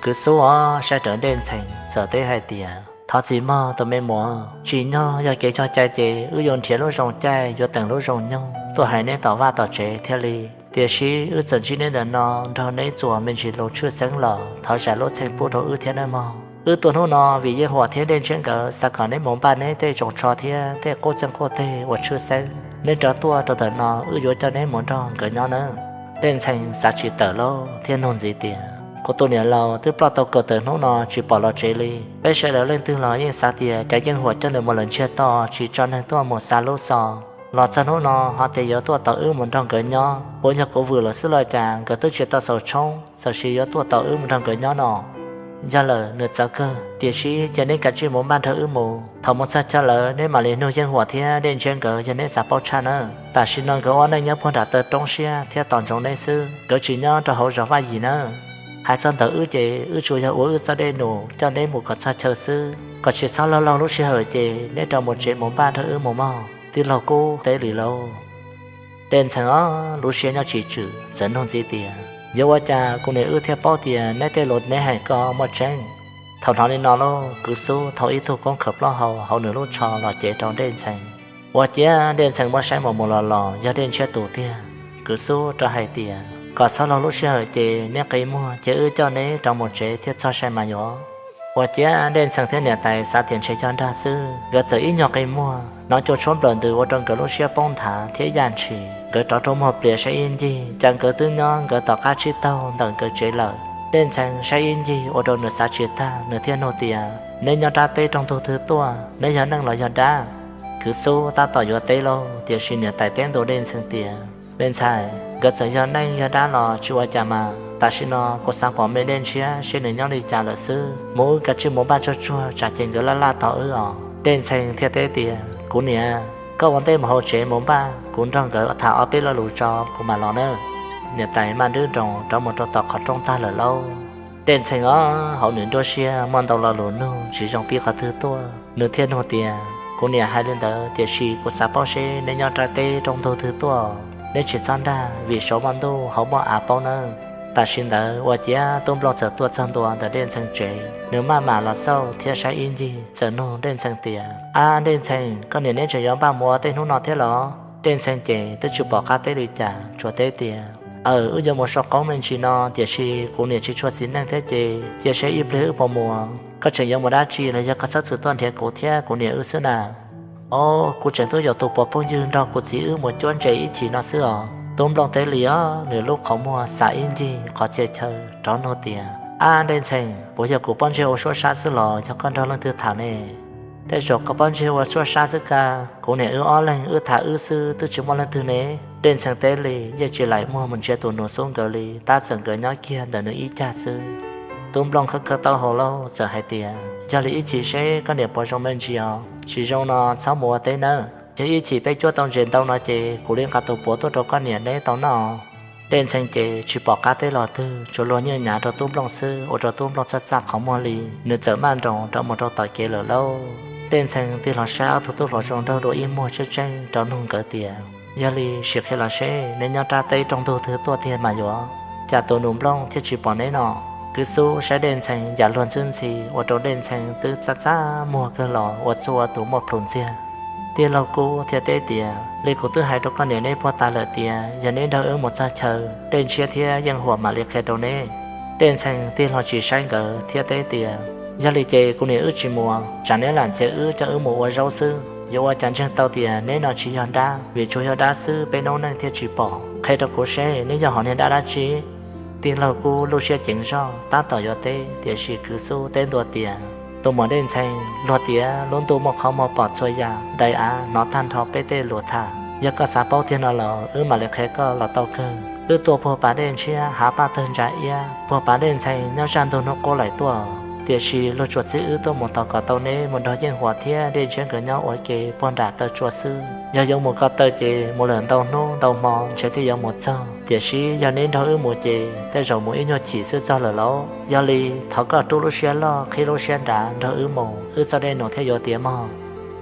Kwv Xub os saib rawv Dej Ntxhee txawm teb hais tias, thov txim mog tus me muam, tsim nyog yog kev cog cai ces wb yuav nrhiav lub zoo caij yuav teem lub zoo nyoog tuaj hais neb tom vaj tom tsev thiaj li. Tiam sis wb txawm ntsib neb ntawm no nrog neb txuas me ntsis lus tshwj xeeb los thov zam lub txheej pub rau wb thiab nawb mog. Wb tuaj hnub no vim Yeej Huam thiab Dej Ntshiab nkawd xav kom neb mus npaj neb tej tsoos tsho thiab tej qub txeeg qub teg uas tshwj xeeb. Neb rov tuaj rau ntawm no wb yuav coj neb mus nrog nkawd nyob nawb. Dej Ntxhee xav tsis tawm lauj thiaj nug ntxiv tias, kuv tus niam laus twb ploj tau kaum tawm hnub no tsis pom los tsev li. Peb sawv daws leej twg los yeej xav tias cas Yeej Huam coj nws mus lawm ntsiag to tsis tso neeg tuaj mus xa lub xov, los txog hnub no ho tias yuav tuaj tos wb mus nrog nkawd nyob, puas yog kuv vwm lawm xwb los cas nkawd twb tsis tau xaus tshoob txawm sis yuav tuaj tos wb mus nrog nkawd nyob no. Yog lawm nws txawv kawg, tiam sis cia neb kav tsij mus npaj nrog wb mus. Thaum mus txog chaw lawm neb mam li nug Yeej Huam thiab Dej Ntshiab nkawd yog neb xav paub tshaj nawb. Tam sim no nkawd ua neej nyob puag nram taw roob siab thiab tos ntsoov neb xwb, nkawd tsis nyob rau hauv zos Vaj Yim nawb. Hais txog ntawm wb ces wb tsuas yog ua wb txoj dej num coj neb mus kom txog chaw xwb, kom tsis txhob laug laug lub sij hawm ces neb rov mus tsev mus npaj nrog wb mus mog. Tij laug Kub teb li lauj. Dej Ntxhee os lub siab nyob tsis tswm txawm nug ntxiv tias, yuav ua cas kuv niam wb thiaj paub tias neb tej lus neb hais ko muaj tseeb? Thaum hnov li no lauj, Kwv Xub thau ib tug koob khawm plaub hau hauv nws lub tsho los cev rau Dej Ntxhee. Ua ciav Dej Ntxhee muab saib mus mus los los yog Dej Ntshiab tus tiag. Kwv Xub rov hais tias, kom txhob laug lub sij hawm ces neb qi muag ces wb coj neb rov mus tsev thiaj txog sai mas yuav. Ua ciav Dej Ntxhee thiab niam tais xav tias ntshe cog nrag xwb, nkawd txawm ib nyuag qi muag, hnov cua tshuab nplawm ntws ua rau nkawd lub siab poob nthav thiab yaj ntshis. Nkawd rov rau muag plias saib ib ncig, cas nkawd twb nyob nkawd tom qab tsib taug ntawm nkawd tsev lawm. Dej Ntxhee saib ib ncig ua rau nws xav tsis tag, nws thiaj nug tias, neb nyob rab teb rooj ntug twg tuaj? Neb yog neej los yog dab? Kwv Xub tab tom yuav teb lauj, tiam sis niam tais teb ntua Dej Ntxhee tias, me ntxhais, nkawd txawm yog neej yog dab los tsis ua cas mas, tam sim no kuv xav pom me Dej Ntshiab seb nws nyob li cas lawm xwb. Mus wb kav tsij mus npaj tsuag tsuag tsam ces nkawd laj laj tos wb os. Dej Ntxhee thiaj teb tias, kuv niam, koj ua ntej mus hauv tsev mus npaj, kuv nrog nkawd tham ob peb lo lus tso kuv mam los nawb. Niam tais maj nrub nroos rov mus rau tom qhov rooj tag lawm lauj. Dej Ntxhee os, hauv nws nruab siab muaj ntau lo lus nug tsis zoo pib qhov twg tuaj, nws thiaj nug tias, Kuv niam hais li ntawd, tiam sis kuv xav paub seb neb nyob rab teb rau ntug twg tuaj, neb tsis txhob nrag vim saum muaj ntuj hauv muaj av paub nawb. Tam sim ntawd ua ciav tub Nplooj txawm tuaj txog ntua ntawm Dej Ntxhee tsev, nws maj mam los xauj thiab saib ib ncig txawm nug Dej Ntxhee tias, Ab Dej Ntxhee, koj niam neb tseem yuav npaj mus ua teb hnub no thiab los? Dej Ntxhee ces twb tsis pom qab teb li cas, tsuas teb tias, Aws, wb yuav mus sau qoob me ntsis no, tiam sis kuv niam tsis tshua txiv neej thiab ces cia seb ib pliag wb puas mus. Koj tseem yuav mus dab tsi los yog koj txhob txwm tuaj nrhiav kuv thiab kuv niam wb xwb na? Os, kuv tseem tuaj yuav tus puav phooj ywg nrog kuv txiv wb mus cuab ntses ib chim no xwb os. Tub Nplooj teb li os, nws lub qhov muag xav ib ncig qhov txhia chaw rov nug tias, Ab Dej Ntxhee, puas yog kuv pob ntseg ua suab sab xwb los yog koj nrog leej twg tham ne? Tej zaum koj pob ntseg ua suab sab xwb kag, kuv niam wb ob leeg wb tham wb xwb twb tsis muaj leej twg ne. Dej Ntxhee teb li yeej tsis laim muag mus nrhiav tus nus xub nkawd li, tab txawm nkawd nyob kiag ntawm nws ib cag xwb. Tub Nplooj khawb khawb taub hau lauj txawm hais tias, Yog li ib chim seb koj niam puas zoo me ntsis os, tsis zoo no txhob mus ua teb nawb. Yog ib chim peb cuab tau ntses ntau no ces kuv li nqa tus puav tuaj rau koj niam neb tau noj. Dej Ntxhee ces tsis pom qab teb los twg, tsuas luag nyiaj nyav rau Tub Nplooj xwb, ua rau Tub Nplooj txaj txaj qhov muag li, nws txawm maj nroos rov mus rau tom kev lawm lauj. Dej Ntxhee tig los saib ob tug tub hluas zoo nraug dua ib muag tseeb tseeb rov nug nkawd tias, Yog li sim qhia los seb neb nyob rab teb rau ntug twg tuaj tiag mas yuav, cas tus nus Nplooj thiaj tsis pom neb no? Kwv Xub saib Dej Ntxhee yam luag ntxwb ntxhi ua rau Dej Ntxhee twb txaj txaj muag kawg los ua txuj ua tus muaj plhus ntxiag. Tij laug Kub thiaj teb tias, Li kuv twb hais rau koj niam neb puag ta lawm tias yog neb nrog wb mus txog chaw, Dej Ntshiab thiab Yeej Huam mam li qhia rau neb. Dej Ntxhee tig los tsis saib nkawd thiab teb tias, Yog li ces kuv niam wb tsis mus, tsam neb lam ntxias wb coj wb mus ua zaub xwb. Yuav ua cas ntseeg tau tias neb no tsis yog dab, vim tsuas yog dab xwb peb noob neej thiaj tsis pom. Qhia rau kuv seb neb yog hom niag dab dab tsi? Tij laug Kub lub siab ceev zog tab tom yuav teb, tiam sis Kwv Xub teb ntua tias, Tus muam Dej Ntxhee, luag tias lub ntuj muaj qhov muag pom txhua yam, daim av hnov tag nrho peb tej lus tham. Yog koj xav paub tiag no los wb mam li qhia koj los tau kawg. Wb tuaj puag pas Dej Ntshiab hav paj tawg ntsa iab, puag pas Dej Ntxhee nyob zaj ntug hnub qub laim tuaj, tiam sis luag tsuas txib wb tuaj mus tos kom tau neb mus nrog Yeej Huam thiab Dej Ntshiab nkawd nyob ua ke puag nram taw tsua xwb. Yog yuav mus ko taw ces mus lawm ntau hnub ntau hmo ntshe thiaj yuav mus txog, tiam sis yog neb nrog wb mus ces tej zaum mus ib nyuag chim xwb txog lawm lauj. Yog li thov koj rub lub siab loj qhib lub siab nrav nrog wb mus, wb txoj dej num thiaj yuav tiav mog.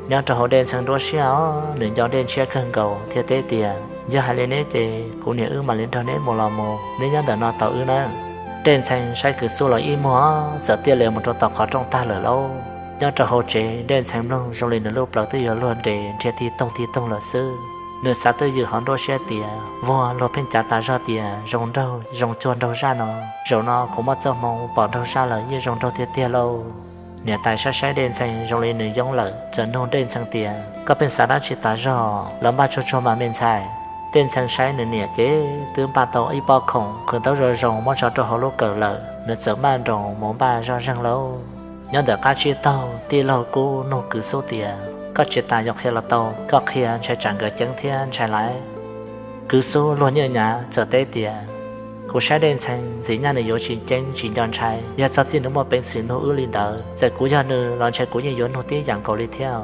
Nyob rau hauv Dej Ntxhee nruab siab os, nws nco Dej Ntshiab kawg nkaus thiaj teb tias, Yog hais li neb ces kuv niam wb mam li nrog neb mus los mus, neb nyob ntawm no tos wb nawb. Dej Ntxhee saib Kwv Xub los ib muag txawm tiaj li mus rau tom qhov rooj tag lawm lauj. Nyob rau hauv tsev Dej Ntxhee mloog zoo li nws lub plawv twb yuav luag nres nrhiav tig toog tig toog lawm xwb. Nws xav twj ywm hauv nruab siab tias vuag luag pheej cav tas zog tias zoo nraug zoo cuag nraug zaj no, zaum no kuv muaj txoj hmoo pom nraug zaj lawm yeej zoo nraug tiag tiag lauj. Niam tais saib saib Dej Ntxhee zoo li nws yoob lawm txawm nug Dej Ntxhee tias, Koj pheej xav dab tsi tas zog los npaj tsuag tsuag mas me ntxhais? Dej Ntxhee saib nws niam ces twb npaj tau ib pob khoom qhwv ntaub zoo zoo muab tso rau hauv lub kawm lawm, nws txawm maj nroos mus npaj zoj zeeg lauj. Nyob ntawm qab tsib taug tij laug Kub nug Kwv Xub tias, Koj tsis tas yuav qhia los tau, koj qhia ntshai tsam nkawd ceeb thiab ntshai laiv. Kwv Xub luag nyiaj nyav txawm teb tias, Kuv saib Dej Ntxhee ntxim nyab nws yuav tsis ceeb tsis nco ntshai, yog txog txij nws muaj peev xwm nug wb li ntawd, txawm kuv yog nws los ntshai kuv yeej yuav nug tib yam nkaus li thiab.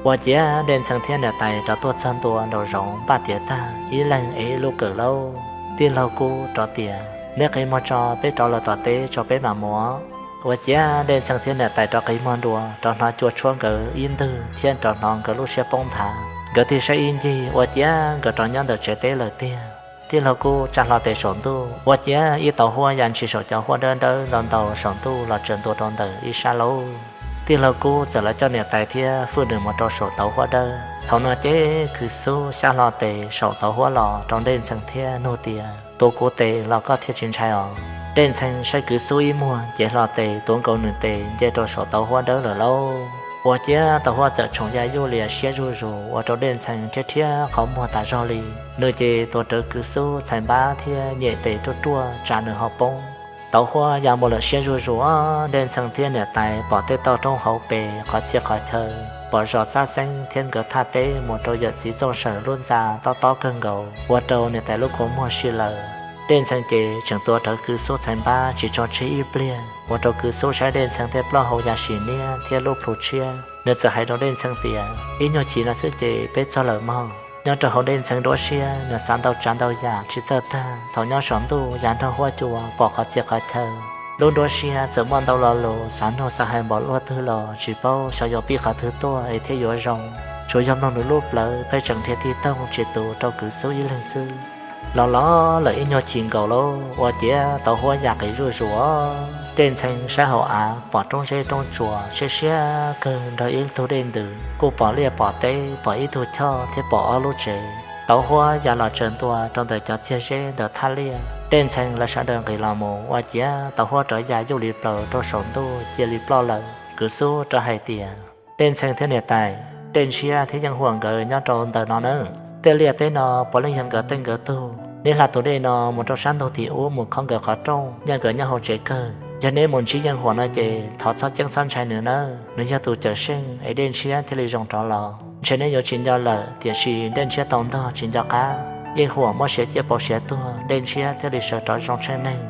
Ua ciav Dej Ntxhee thiab niam tais rov tuaj txog ntua nraum zoov npaj tiav tag ib leeg ev ib lub kawm lauj. Tij laug Kub rov tias, Neb qi muag tso, peb rov lawm tom teb tso peb mam mus. Ua ciav Dej Ntxhee thiab niam tais rov qi muag ntua rov hnov cua tshuab nkawd ib ntwg thiab rov hnov nkawd lub siab poob nthav. Nkawd tig saib ib ncig ua ciav nkawd rov nyob ntawm tsev teb lawm tiag. Tij laug Kub tsa hlo tes saum ntuj ua ciav ib tauv huab ya ntshis saum cov huab dawb dawb ntau ntau saum ntuj los tsaws ntua rau ntawm ib sab lauj. Tij laug Kub txawm los coj niam tais thiab fwj nws mus rau saum tauv huab dawb. Thaum no ces Kwv Xub xyab hlo tes saum tauv huab los rau Dej Ntxhee thiab nug tias, Tuav kuv tes los koj thiaj tsis ntshai os? Dej Ntxhee saib Kwv Xub ib muag ces hlo tes tuav nkaus nws tes nce rau saum tauv huab dawb lawm lauj. Ua ciav tauv huab txawm tshoom ya yuj lias siab zuj zus ua rau Dej Ntxhee rhiab rhiab qhov muag tas zog li. Nws ces tuav rawv Kwv Xub txhais npab thiab nyem tes ruaj ruaj tsa nws ho poob. Tauv huab ya mus lawm siab zuj zus, Dej Ntxhee thiab niam tais pom tej toj roob hauv pes qhov txhia qhov chaw, pom zos xab xeeb thiab nkawd thaj teb mus rau yawm txiv Txooj Sawm lub ntxa tob tob kawg nkaus ua rau niam tais lub kua muag si lawm. Dej Ntxhee ces tseem tuav rawv Kwv Xub txhais npab tsis tso tseg ib pliag ua rau Kwv Xub saib Dej Ntxhee tej plaub hau ya sim niab thiab lub plhu tshiab. Nws txawm hais rau Dej Ntxhee tias, Ib nyuag chim no xwb ces peb txog lawm mog. Nyob rau hauv Dej Ntxhee nruab siab nws xav ntau tsav ntau yam tsis txawj tag. Thaum nyob saum ntuj yav nrog huab cua pom qhov txhia qhov chaw, lub nruab siab txawm muaj ntau lo lus xav nug xav hais npaum luaj twg los tsis paub xyov yuav pib qhov twg tuaj es thiaj yuav zoo. Tsuas yog mloog nws lub plawv pheej tseem nrhiav tig toog tsis tus rau Kwv Xub ib leeg xwb. Los los lawm ib nyuag chim nkaus lawm ua ciav tauv huab ya qis zuj zus. Dej Ntxhee saib hauv av pom roob zeb roob tsuas siab siab kawg nrog ib tug dej ntws, kuj pom liaj pom teb, pom ib tug choj thiab pom ob lub tsev. Tauv huab ya los tsaws ntua rau ntawm cov txiag zeb ntawm thaj liaj. Dej Ntxhee lawv sawv daws nqis los mus ua ciav tauv huab rov ya yuj li plaws rau saum ntuj cia li ploj lawm. Kwv Xub rov hais tias, Dej Ntxhee thiab niam tais, Dej Ntshiab thiab Yeej Huam nkawd nyob rau ntawm no nawb. Tej liaj teb no puav leej yog nkawd tej nkawd tug. Neb hla tus dej no mus rau sab ntug tim ub mus khob nkawd qhov rooj, nyob nkawd nyob hauv tsev kawg. Yog neb mus ntsib Yeej Huam no ces thov txhob ceeb txhob ntshai nws nawb, nws yog tus cawm seej es Dej Ntshiab thiaj li zoo rov los. Ntshe neb yuav tsis nco lawm, tiam sis Dej Ntshiab tau ntog tsis nco qab, Yeej Huam muab siav ciaj pauv siav tuag, Dej Ntshiab thiaj li sawv rov zoo tsheej neeg.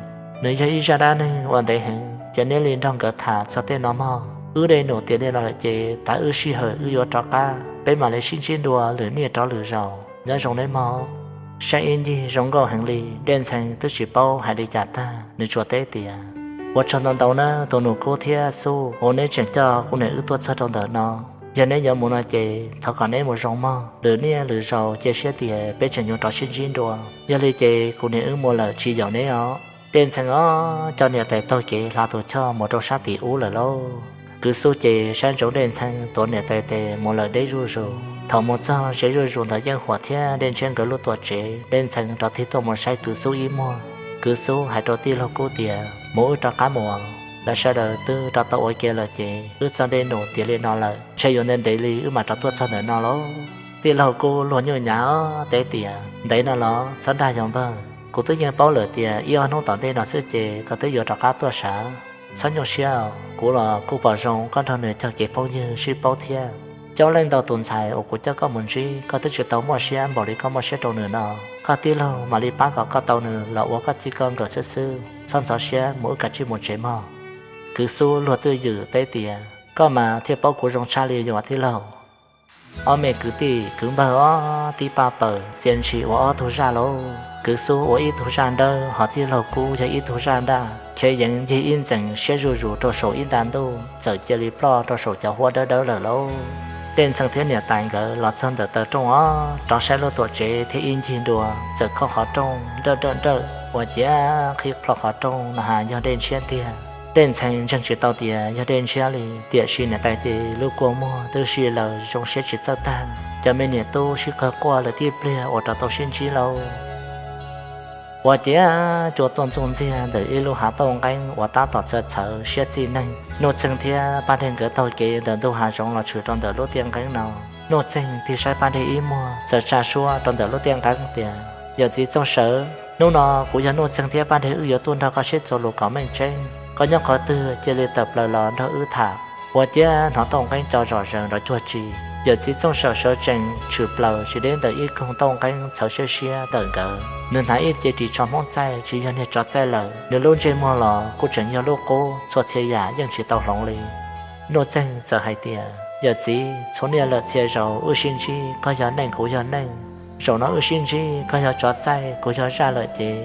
Nws yog ib zaj dab neeg uas ntev heev, cia neb li nrog nkawd tham txog tej no mog. Wb dej num tiav li no lawm ces tav wb sij hawm wb yuav rov qab, peb mam li sib ntsib dua lwm niaj rov lwm zaus. Nyob zoo neb mog. Saib ib ncig zoo nkauj heev li, Dej Ntxhee twb tsis paub hais li cas tag, nws tsuas teb tias, Ua tsaug ntau ntau nawb tus nus Kub thiab Xub uas neb tseem coj kuv niam wb tuaj txog rau ntawm no. Yog neb yuav mus no ces thov kom neb mus zoo mog, lwm niaj lwm zaus cia siab tias peb tseem yuav rov sib ntsib dua. Yog li ces kuv niam wb mus lawm tsis yaum neb os. Dej Ntxhee os coj niam tais taug kev hla tus choj mus rau sab tim ub lawm lauj. Kwv Xub ces saib ntsoov Dej Ntxhee tuav niam tais tes mus lawm deb zuj zus. Thaum mus txog ze zuj zus ntawm Yeej Huam thiab Dej Ntshiab nkawd lub tuam tsev, Dej Ntxhee rov tig tuaj mus saib Kwv Xub ib muag. Kwv Xub hais rau tij laug Kub tias, Mus wb rov qab mus, lawv sawv daws twb rov tau ua ke lawm ces wb txoj dej num tiav li no lawm, ntshe yuav ntev ntev li wb mam rov tuaj txog ntawm no lauj. Tij laug Kub luag nyuj nyav teb tias, Ntev no los txhob dag yog npawg, kuv twb yeej paub lawm tias ib ob hnub tom ntej no xwb ces koj twb yuav rov qab tuaj sav. Txhob nyuaj siab, kuv los kuj pom zoo koj nrog nws cog kev phooj ywg sib paub thiab. Coob leej ntau tus ntxhais uas kuv coj koj mus ntsib koj twb tsis tau muaj siab npaum li koj muaj siab rau nws no. Koj tij laug mam li pab kom koj tau nws los ua koj txij koj nkawm xwb xwb, txhob ntxhov siab, mus wb kav tsij mus tsev mog. Kwv Xub luag twj ywm teb tias, Koj mas thiaj paub kuv zoo tshaj li yuav tij laug. Ob me kwv tij kwv npawg ob tib paj paws txia ntshis ua ob tug zaj lauj. Kwv Xub ua ib tug zaj nrawb, ho tij laug Kub yog ib tug zaj nraj, khiav yeev ncig ib ntxees siab zuj zus rau saum ib nta ntuj, txawm cia li ploj rau saum cov huab dawb dawb lawm lauj. Dej Ntxhee thiab niam tais nkawd los txog ntawm taw rooj os, rov saib lub tuam tsev thiab ib ncig dua, txawm khob qhov rooj nrawj nrawj nrawj ua ciav qhib plho qhov rooj no has yog Dej Ntshiab tiag. Dej Ntxhee ntseeg tsis tau tias yog Dej Ntshiab li, tiam sis niam tais ces lub kua muag twb si laws zoo siab tsis txawj tag. Cov me niam tub sib qawg quaj lawm tib pliag uas rov tau sib ntsib lauj. Ua ciav cua tuaj ntxuj ntxiag ntawm ib lub hav tauj nqeeb uas tab tom txhawv txhawv siab txij neeg. Nuj Txeeg thiab Paj Dej nkawd taug kev ntawm ntug hav zoov los tshwm rau ntawm lub tiaj nqeeb no. Nuj Txeeg tig saib Paj Dej ib muag txawm tsa suab rau ntawm lub tiaj nqeeb tias, Yawm txiv Txooj Sawv, hnub no kuv yog Nuj Txeeg thiab Paj Dej wb yuav tuaj nrog koj sib txuas lus kom meej tseeb. Koj nyob qhov twg cia li tawm plaws los nrog wb tham. Ua ciav hnov tauj nqeeb co zom zaws nrov cuag tsi. Yawm txiv Txooj Sawv sawv tsees tshwm plaws tsis deb ntawm ib koog tauj nqeeb txhawv siab siab ntawm nkawd. Nws hnav ib ce ris tsho Hmoob txaij tsis yog niag tsov txaij lawm, nws lub ntsej muag los kuj tseem yog lub qub, txhua txhia yam yeej tsis tau hloov li. Nuj Txeeg txawm hais tias, Yawm txiv, txhua niaj lawm txhia zaus wb sib ntsib koj yog neej kuv yog neej, zaum no wb sib ntsib koj yog tsov txaij kuv yog zaj lawm ces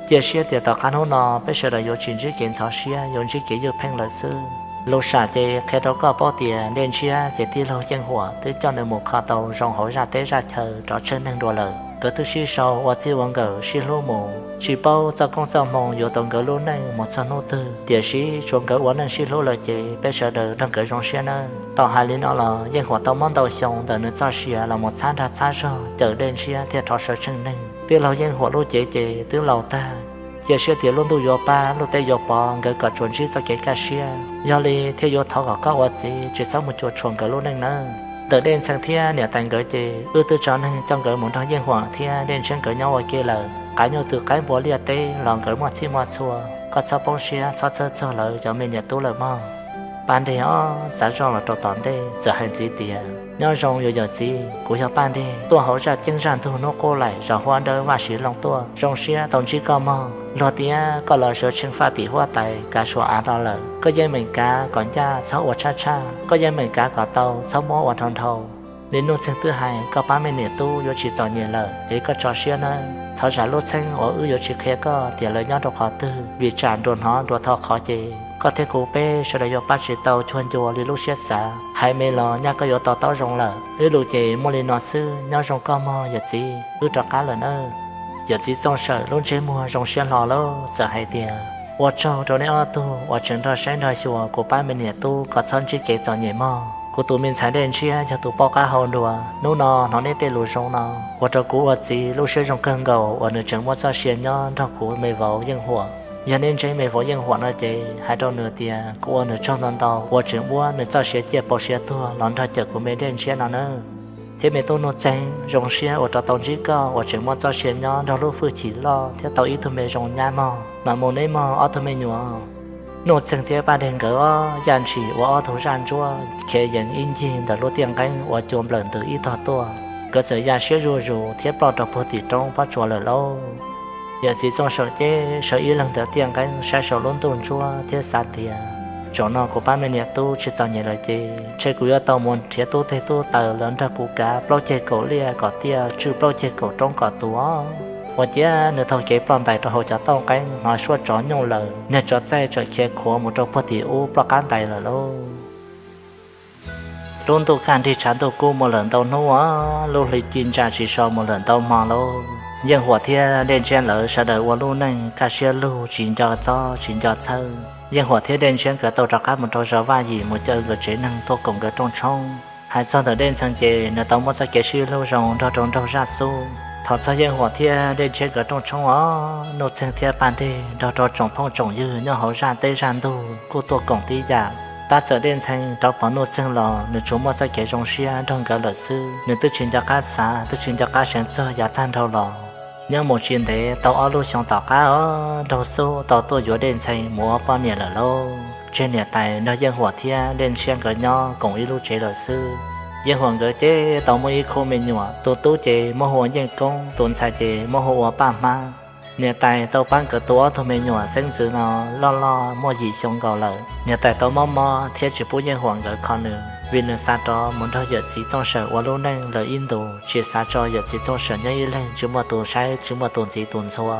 cia siab tias tom qab hnub no peb sawv daws yuav tsis ntsib kev ntxhov siab, yuav ntsib kev ywj pheej lawm xwb. Lus sam ces qhia rau koj paub tias Dej Ntshiab ces tij laug Yeej Huam twb coj nws mus kho tau zoo hauv zaj teb zaj chaw rov tsheej neeg dua lawm. Nkawd twb sib sau ua txij ua nkawm sib hlub mus, tsis paub txoj koob txoj hmoo yuav tau nkawd lub neej mus txog hnub twg, tiam sis tsuas nkawd ua neej sib hlub lawm ces peb sawv daws nrog nkawd zoo siab nawb. Tau hais li no los Yeej Huam tau muab ntau xyoo ntawm nws txoj sia los mus txhab nrag txhab zog cawm Dej Ntshiab thiaj rov sawv tsheej neeg. Tij laug Yeej Huam lub cev ces twb laus tag, cia siab tias lub ntuj yuav pab lub teb yuav pov nkawd kom tsuas ntsib txoj kev kaj siab. Yog li thiaj yuav thov kom koj ua txiv tsis txhob mus cuam tshuam nkawd lub neej nawb. Ntawm Dej Ntxhee thiab niam tais nkawd ces wb twb tso neeg coj nkawd mus nrog Yeej Huam thiab Dej Ntshiab nkawd nyob ua ke lawm. Qaib nyuj twm qaib npua liaj teb los nkawd muaj txhij muaj txhua, koj txhob poob siab txhob txhawj txog lawv cov me niam tub lawm mog. Paj Dej ob xav zoj los rau tom ntej txawm hais ntxiv tias, Nyob zoo yuav yawm txiv, kuv yog Paj Dej tuaj hauv zaj ceeb zaj ntug hnub qub laim zos Huab Dawb Vaj Siv Looj tuaj, zoo siab tau ntsib koj mog. Luag tias koj los sawv tsheej faj tim huab tais kav suas av no lawm, koj yeej meem kav kom ncaj txhob ua tshaj tshaj, koj yeej meem kav kom tau txhob muab ua nrhau nrhau. Li Nuj Txeeg twb hais, koj pab me niam tub yuav tsis txom nyem lawm es koj tso siab nawb. Thov zam lub txheeb uas wb yuav tsis qhia koj tias lawv nyob rau qhov twg, vim tsam nruas hnov nruas tho qhov ces koj thiab kuv peb sawv daws yuav pab tsis tau cuag ncua li lub siab xav. Hais me los nyaj koj yuav to taub zoo lawm. Wb lus ces muaj li no xwb, nyob zoo koj mog yawm txiv, wb rov qab lawm nawb. Yawm txiv Txooj Sawm lub ntsej muag zoo siab hlo lawm txawm hais tias, ua tsaug rau nej ob tug uas tseem nrog saib nrog xyuas kuv pab me niam tub kom txhob ntsib kev txom nyem mog. Kuv tus me ntxhais Dej Ntshiab yog tus poj qab hau dua, hnub no hnov nej tej lus zoo no ua rau kuv ua txiv lub siab zoo kawg nkaus uas nws tseem muaj txoj sia nyob nrog kuv me vauv Yeej Huam. Yog nej ntseeg me vauv Yeej Huam no ces hais rau nws tias kuv ua nws tsaug ntau ntau uas tseem muab nws txoj sia ciaj pauv siab tuag los nrog cawm kuv me Dej Ntshiab no nawb. Thiab me tub Nuj Txeeg, zoo siab uas rov tau ntsib koj uas tseem muaj txoj sia nyob nrog lub hwj chim loj thiab tau ib tug me zoo nyab mog. Mam mus neb mog ob tug me nyuam. Nuj Txeeg thiab Paj Dej nkawd ob yam ntshis ua ob tug zaj ntsuab khiav yees ib ncig ntawm lub tiaj nqeeb uas cua nplawm ntws ib tog tuaj. Nkawd txawm ya siab zuj zus thiab ploj rau puag tim roob pob tsuas lawm lauj. Yawm txiv Txooj Sawm ces sawv ib leeg ntawm tiaj nqeeb saib saum lub ntuj ntsuab thiab xav tias, zaum no kuv pab me niam tub tsis txom nyem lawm ces ntshe kuv yuav tau mus nrhiav tub teg tub taws los nrog kuv kav plaub ceg kaum liaj kom tiaj, tswj plaub ceg kaum roob kom tuag. Ua ciav nws taug kev ploj ntais rau hauv cov tauj nqeeb, hnov suab tsov nyooj lawm, niag tsov txaij txawm khiav khuav mus rau puag tim ub ploj qab ntais lawm lauj. Lub ntuj kaj nrig tshav ntuj kub mus lawm ntau hnub, lub hli ci ntsa tsis so mus lawm ntau hmo lauj. Yeej Huam thiab Dej Ntshiab lawv sawv daws ua lub neej kaj siab lug tsis nco txob tsis nco txhawj. Yeej Huam thiab Dej Ntshiab nkawd tau rov qab mus rau zos Vaj Yim mus caw nkawd tsev neeg tuaj koom nkawd rooj tshoob. Hais txog ntawm Dej Ntxhee ces nws tau muaj txoj kev sib hlub zoo nrog rau nraug zaj xub. Thaum txog Yeej Huam thiab Dej Ntshiab nkawd rooj tshoob os, Nuj Txeeg thiab Paj Dej nrog rau tsoom phooj tsoom ywg nyob hauv zaj teb zaj ntug kuj tuaj koom tib yam. Tab txawm Dej Ntxhee rov pom Nuj Txeeg los nws tsuas muaj txoj kev zoo siab nrog nkawd lawm xwb, nws twb tsis nco qab xav twb tsis nco qab seev txog yav tag nrho los. Nyob mus tsis ntev tau ob lub xyoo tom qab os, nraug xub tau tuaj yuav Dej Ntxhee mus ua poj niam lawm lauj. Tseg niam tais nrog Yeej Huam thiab Dej Ntshiab nkawd nyob koom ib lub tsev lawm xwb. Yeej Huam nkawd ces tau muaj ib khub me nyuam, tus tub ces muab hu ua Yeej Koob, tus ntxhais ces muab hu ua Paj Hmab. Niam tais tau pab nkawd tu ob tug me nyuam xeeb ntxwv no loj loj muaj yim xyoo nkaus lawm. Niam tais tau mob mob thiab tsis pub Yeej Huam nkawd kho nws, vim nws xav rov mus nrog yawm txiv Txooj Sawm ua lub neej lawm ib ntus, tsis xav tso yawm txiv Txooj Sawm nyob ib leeg tsis muaj tus saib tsis muaj tus ntxiv tus ntxhua.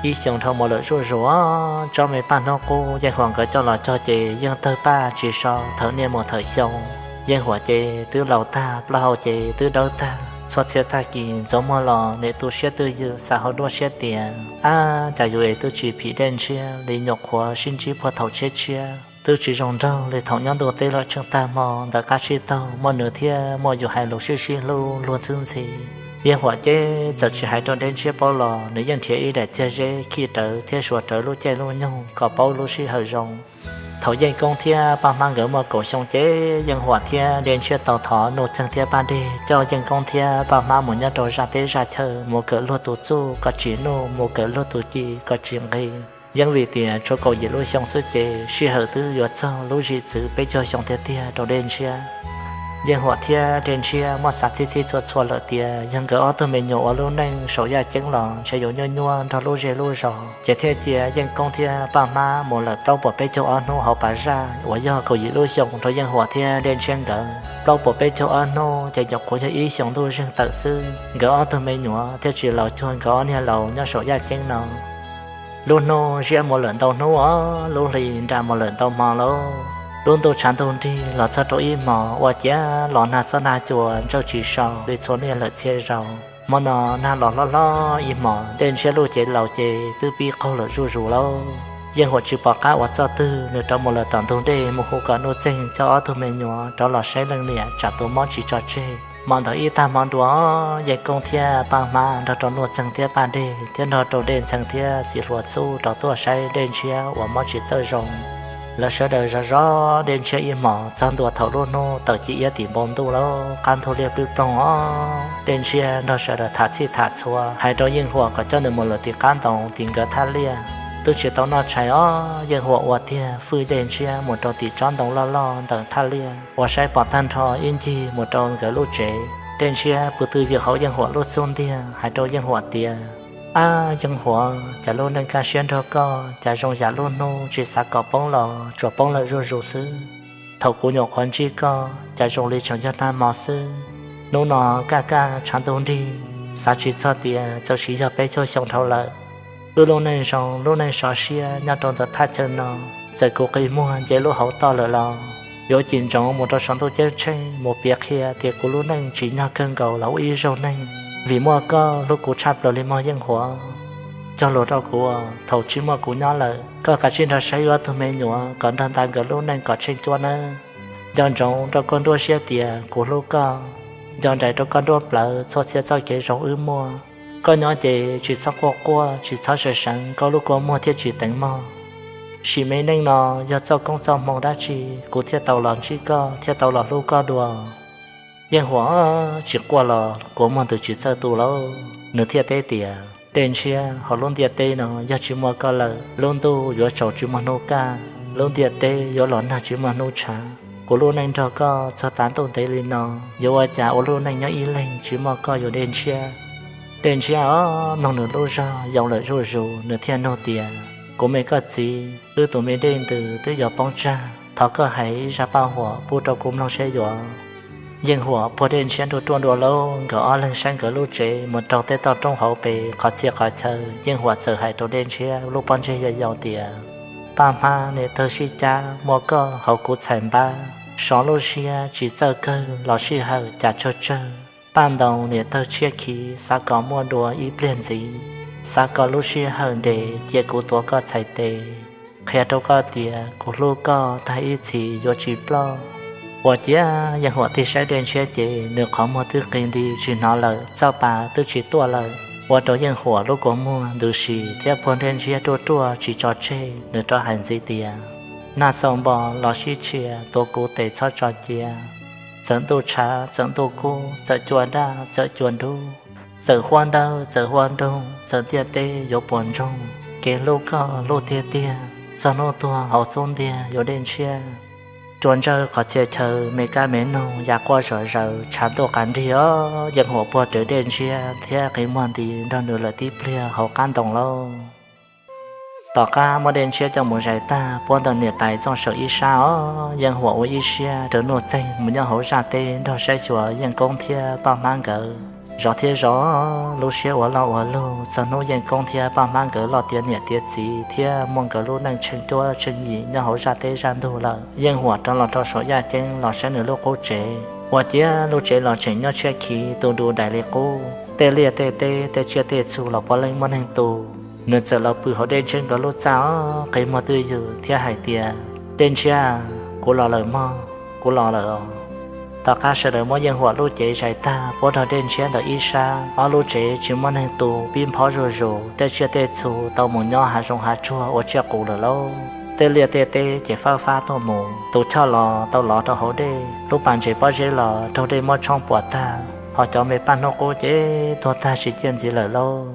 Ib xyoo dhau mus lawm zuj zus, tsob me paj hnub qub Yeej Huam nkawd coj los cog ces yeej tawg paj tsis so thawm niaj mus thawm xyoo. Yeej Huam ces twb laus tag, plaub hau ces twb dawb tag, txhua txhia tag kis ntxuav muag los nim tu siab twj ywm xav hauv duab siab tias, ab, cas yus es twb tsis phim Dej Ntshiab li, nyuam qhuav sib ntsib puag thaum tshiab tshiab, twb tsis zoo nraug li thaum nyob ntuj teb lawm tsheej tag hmo ntawm qab tsib taug muaj nws thiab muaj yus hais lus sib sib hlub luag ntxhi ntxhi. Yeej Huam ces txawm tsis hais rau Dej Ntshiab paub los nws yeej nrhiav ib daim txiag zeb khij rawv thiab suav rawv lub caij lub nyoog kom paub lub sij hawm zoo. Thaum Yeej Koob thiab Paj Hmab nkawd muaj kaum xyoo ces Yeej Huam thiab Dej Ntshiab tau thov Nuj Txeeg thiab Paj Dej coj Yeej Koob thiab Paj Hmab mus nyob rau zaj teb zaj chaw, mus kawm luag tus txuj kom tsim nuj, mus kawm luag tus ci kom tsim nqi. Yeej vim tias tshuav kaum yim lub xyoo xwb ces sij hawm twb yuav txog lub zim txwv peb caug xyoo tiag tiag rau Dej Ntshiab. Yeej Huam thiab Dej Ntshiab muaj xav txhib txhib txhua txhua lawm tias yog nkawd ob tug me nyuam ua lub neej saum yaj ceeb los ntshe yuav nyuaj nyuaj nrog lub zej lub zos, ces thiaj cia Yeej Koob thiab Paj Hmab mus lawm plaub puas peb caug ob hnub hauv pas zaj uas yog kaum yim lub xyoo rau Yeej Huam thiab Dej Ntshiab nkawd. Plaub puas peb caug ob hnub ces nyuam qhuav yog ib xyoos ntuj zeeg tawm xwb, nkawd ob tug me nyuam thiaj tsis laus cuag nkawd ob niag laus nyob saum yaj ceeb no. Lub hnub ziab mus lawm ntau hnub os, lub hli nra mus lawm ntau hmo lauj. Lub ntuj tshav ntuj nrig los txog rau ib hmos ua ciav los nag xob nag cua ntsawj tsis so li txhua niaj lawm txhia zaus. Hmo no nag los hlob hlob ib hmos, Dej Ntshiab lub cev laus ces twb pib qaug lawm zuj zus lauj. Yeej Huam tsis pom qab ua txoj twg, nws rov mus lawm tom ntug dej mus hu kom Nuj Txeeg coj ob tug me nyuam rov los saib leej niam tsam tus mob tsis tso tseg. Hmo ntawd ib tag hmo dua, Yeej Koob thiab Paj Hmab nrog rau Nuj Txeeg thiab Paj Dej thiab nrog rau Dej Ntxhee thiab txiv hluas xub rov tuaj saib Dej Ntshiab uas mob tsis txawj zoo. Lawv sawv daws zov zov Dej Ntshiab ib hmos txog ntua thaum lub hnub tawm ci iab tim npoo ntuj lauj, qab ntug liaj plwb ploog os. Dej Ntshiab nrog sawv daws tham txhij tham txhua hais rau Yeej Huam kom coj nws mus lawm tim qab ntoo tim nkawd thaj liaj. Twb tsis tau noj tshais os, Yeej Huam ua tiag fwj Dej Ntshiab mus rau tim tsob ntoo loj loj ntawm thaj liaj uas saib pom tag nrho ib ncig mus rau nkawd lub tsev. Dej Ntshiab pw twj ywm hauv Yeej Huam lub xub ntiag hais rau Yeej Huam tias, ab Yeej Huam, cas lub neej kaj siab nrog koj cas zoo yam lub hnub tsis xav kom poob los tsuas poob lawm zuj zus xwb. Thaum kuv nyuam qhuav ntsib koj cas zoo li tseem yog nag hmo xwb. Hnub no kaj kaj tshav ntuj nrig, xav tsis txog tias txawm sis yog peb caug xyoo dhau lawm, wb lub neej zoo lub neej sov siab nyob rau ntawm thaj chaw no, txawm kuv qi muag nce lub hauv toj lawm los yuav cim ntsoov mus rau saum ntuj ceeb tsheej mus piav qhia tias kuv lub neej tsim nyog kawg nkaus los ua ib zaug neeg, vim muaj koj hlub kuv tshaj plaws li mog Yeej Huam. Cog lus rau kuv, thaum tsis muaj kuv nyob lawm, koj kav tsij nrog saib wb ob tug me nyuam kom nrog nta nkawd lub neej kom tsheej cuab nawb. Nco ntsoov rau koj nruab siab tias kuv hlub koj. Nco nraim rau koj nruab plawv txhua txhia txoj kev zoo wb muaj. Koj nyob ces tsis txhob quaj quaj, tsis txhob seev seev, koj lub kua muag thiaj tsis teev mog. Sim me neej no yog txoj koob txoj hmoo dab tsi kuv thiaj tau los ntsib koj, thiaj tau los hlub koj dua? Yeej Huam tsis quaj los kua muag ntws tsis txawj tu lauj, nws thiaj teb tias, Dej Ntshiab, hauv lub ntiaj teb no yog tsis muaj koj lawm, lub ntuj yuav tsaus tsis muaj hnub kaj, lub ntiaj teb yuav los nag tsis muaj hnub tshav. Kuv lub neej nrog koj txog tav ntuj ntev li no, yuav ua cas ua lub neej nyob ib leeg tsis muaj koj yuav Dej Ntshiab. Dej Ntshiab os, mloog nws lub zog yoo lawm zuj zus, nws thiaj nug tias, Kuv me koj txiv, wb tus me dej ntws twb yuav poob tsag, thov koj hais zaj paj huam pub rau kuv mloog seb yuav. Yeej Huam puag Dej Ntshiab nruj ruaj dua lauj, nkawd ob leeg saib nkawd lub tsev mus rau tej toj roob hauv pes qhov txhia qhov chaw, Yeej Huam txawm hais rau Dej Ntshiab lub pob ntseg yau yau tias, Paj hmab niam tawg sib cab muaj koj hauv kuv txhais npab, sov lub siab tsis txawj kawg los sij hawm cas tsawg tsawg. Paj ntoos niam tawg tshiab khiv xav kom muaj dua ib pliag ntxiv, xav kom lub sij hawm nres cia kuv tuav koj txhais tes, qhia rau koj tias kuv hlub koj tag ib txhis yuav tsis ploj. Ua ciav Yeej Huam tig saib Dej Ntshiab ces nws qhov muag twb qi nti tsis hnov lawm, txoj pa twb tsis tuaj lawm, ua rau Yeej Huam lub kua muag ntws si thiab puag Dej Ntshiab ruaj ruaj tsis tso tseg, nws rov hais ntxiv tias, Nag xaus npo los sib tshia, tuav kuv tes txhob tso cia. Txawm ntuj tshav txawm ntuj kub, txawm cua daj txawm cua dub, txawm huab dawb txawm huab nroog, txawm ntiaj teb yuav puas ntsoog, kev hlub koj hlub tiag tiag, txog hnub tuag hauv xub ntiag yuav Dej Ntshiab. Cua ntsawj qhov txhia chaw, me kab me noog ya quaj zom zaws, tshav ntuj qas nrig os, Yeej Huam puag rawv Dej Ntshiab thiab qi muag nti nrog nws lawm tib pliag hauv qab ntoo lauj. Tom qab muab Dej Ntshiab coj mus zais tag puab ntawm niam tais txooj saum ib sab os, Yeej Huam ua ib siab raws nuj txeeg mus nyob hauv zaj teb nrog saib xyuas Yeej Koob thiab Paj Hmab nkawd. Zov thiab zov, lub siab ua loj ua lug, txog hnub Yeej Koob thiab Paj Hmab nkawd loj tiav niam tiav txiv thiab muaj nkawd lub neej tsheej cuab tsheej yim nyob hauv zaj teb zaj ntug lawm, Yeej Huam rov los rau saum yaj ceeb los saib nws lub qub tsev. Ua ciav lub tsev los tseem nyob tshiab khiv tu du dais li qub, tej liaj tej teb tej tsiaj tej txhu los puav leej muaj neeg tu. Nws txawm los pw hauv Dej Ntshiab nkawd lub txaj os, qi muag twj ywm thiab hais tias, Dej Ntshiab, kuv los lawm mog, kuv los lawm os. Tom qab sawv daws muab Yeej Huam lub cev zais tag puab nrog Dej Ntshiab ntawm ib sab, ob lub tsev tsis muaj neeg tu, pib nphob zuj zus, tej tsiaj tej txhu tau mus nyob hav zoov hav tsuag ua tsiaj qus lawm lauj. Tej liaj tej teb ces fab fab tuaj mus, tus choj los tau lov rau hauv dej, lub pas ntses pob zeb los raug dej muab tshoob puas tag, ho cov me paj hnub qub ces tuag tag tsis ciaj ntxiv lawm lauj.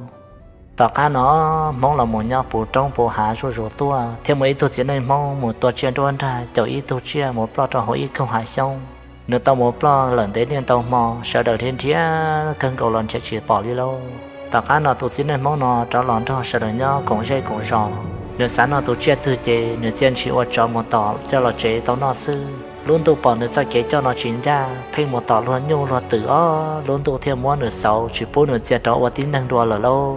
Tom qab no Hmoob los mus nyob puv roob puv hav zuj zus tuaj, thiab muaj ib tug txiv neej Hmoob mus tua tsiaj nruab nrag caum ib tug tsiaj mus ploj rau hauv ib koog hav xyoob. Nws tau mus ploj lawm ntev niaj ntau hmo, sawv daws nrhiav nrhiav kawg nkaus los nrhiav tsis pom li lauj. Tom qab no tus txiv neej Hmoob no rov los nrog sawv daws nyob koom zej koom zos. Nws xav noj tus tsiaj twg ces nws txia ntshis ua tsov mus tom coj los tsev tau noj xwb. Lub ntuj pom nws txoj kev coj no tsis ncaj, pheej mus tom luag nyuj luag twm os, lub ntuj thiaj muab nws xauv tsis pub nws txia rov ua tib neeg dua lawm lauj.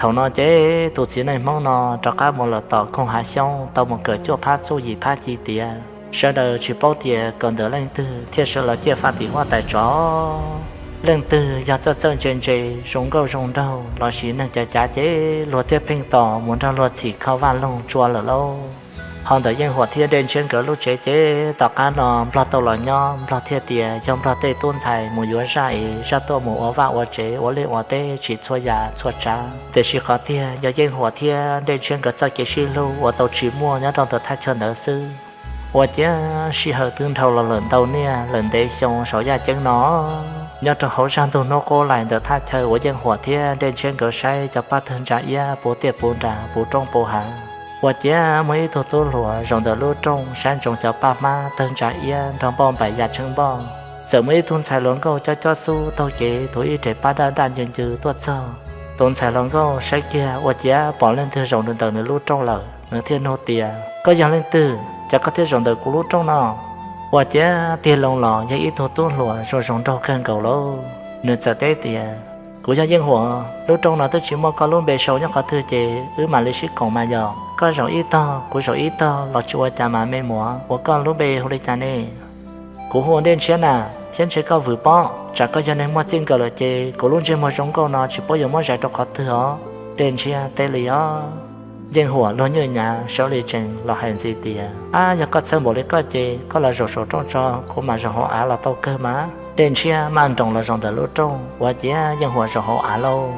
Thaum no ces tus txiv neej Hmoob no rov qab mus lawm tom koog hav xyoob tau mus kawm cuaj phab txuj yim phab ci tiav. Sawv daws tsis paub tias kawm ntawm leej twg thiaj sawv los ciaj faj tim huab tais tsov. Leej twg yog txawj txawj ntse ntse, zoo nkauj zoo nraug lossis neeg cav cav ces luag thiaj pheej tos mus nrog luag txhim kho vaj loog tsua lawm lauj. Ho ntawm Yeej Huam thiab Dej Ntshiab nkawd lub tsev ces tom qab no Nplog tau los nyob, Nplog thiaj tias yog Nplog tej tub ntxhais mus yuav zaj es zaj tuaj mus ua vaj ua tsev ua liaj ua teb tsis txhua yam txhua tsav, tiam sis qhov tiag yog Yeej Huam thiab Dej Ntshiab nkawd txoj kev sib hlub uas tau tsis muaj nyob rau ntawm thaj chaw ntawd xwb. Ua ciav sij hawm twb dhau los lawm ntau niaj lawm ntev xyoo saum yaj ceeb no, nyob rau hauv zaj ntug hnub qub lais ntawm thaj chaw uas Yeej Huam thiab Dej Ntshiab nkawd saib cov paj tawg ntsa iab puv tiaj puv nras puv roob puv hav. Ua ciav muaj ib tug tub hluas zaum ntawm lub rooj saib ntsoov cov paj hmab tawg ntsa iab nrog npauj npaim ya tsheej npauj, txawm muaj ib tug ntxhais hluas nkauj cob cob xub taug kev tuav ib rev paj daj daj ncw ncw tuaj txog. Tus ntxhais hluas nkauj saib kiag ua ciav pom leej twg zaum ntawm nws lub rooj lawm, nws thiaj nug tias, Koj yog leej twg, cas koj thiaj zaum ntawm kuv lub rooj no? Ua ciav tig loo los yog ib tug tub hluas zoo zoo nraug kawg nkaus lauj. Nws txawm teb tias, Kuv yog Yeej Huam, lub rooj no twb tsis muaj koj lub npe sau nyob qhov twg ces wb mam li sib koom mas yog. Koj zaum ib tog kuv zaum ib tog los tsis ua cas mas me muam, ua koj lub npe hu li cas ne? Kuv hu ua Dej Ntshiab na, thiab ntshe koj vwm pob, tsam koj yog neeg muaj txij nkawm lawm ces kuv lub ntsej muag zoo nkauj no tsis paub yuav muab zais rau qhov twg os. Dej Ntshiab teb li os. Yeej Huam luag nyuj nyav sawv li tsees los hais ntxiv tias, Ab, yog koj txhawj npaum li koj ces koj los zaum saum rooj tso, kuv mam zaum hauv av los tau kawg mas. Dej Ntshiab maj nroos los zaum ntawm lub rooj, ua ciav Yeej Huam zaum hauv av lauj.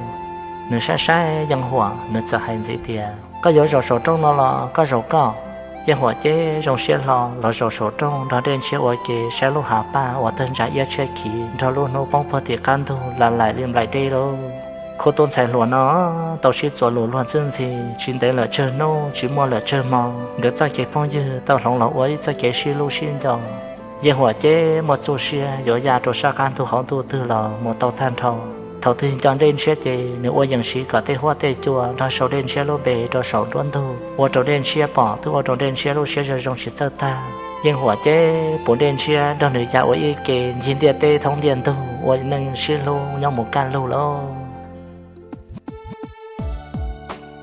Nws saib saib Yeej Huam, nws txawm hais ntxiv tias, Koj yuav zaum saum rooj no los koj zaum koj. Yeej Huam ceb zoo siab hlo los zaum saum rooj nrog Dej Ntshiab ua ke saib lub hav paj uas tawg ntsa iab tshiab khiv nrog lub hnub poob puag tim qab ntug lam laim li nplaim dej lauj. Khub tub ntxhais hluas no tau sib txuas lus luag ntxwb ntxhi, tsis ntev lawm tsawg hnub tsis muaj lawm tsawg hmo, nkawd txoj kev phooj ywg tau hloov los ua ib txoj kev sib hlub sib nco. Yeej Huam ceb muaj txuj siab yuav ya rau sab qab ntug hauv ntuj twg los mus tau tag nrho. Thaum twg nco Dej Ntshiab ces nws ua yees siv kom tej huab tej cua nrog sau Dej Ntshiab lub npe rau saum nruab ntug, ua rau Dej Ntshiab pom twb ua rau Dej Ntshiab lub siab zoo zoo tsis txawj tag. Yeej Huam ceb puv Dej Ntshiab nrog nws ya ua ib ke ncig ntiaj teb thoob ntiaj ntug ua neej sib hlub nyob mus kaj lug lauj.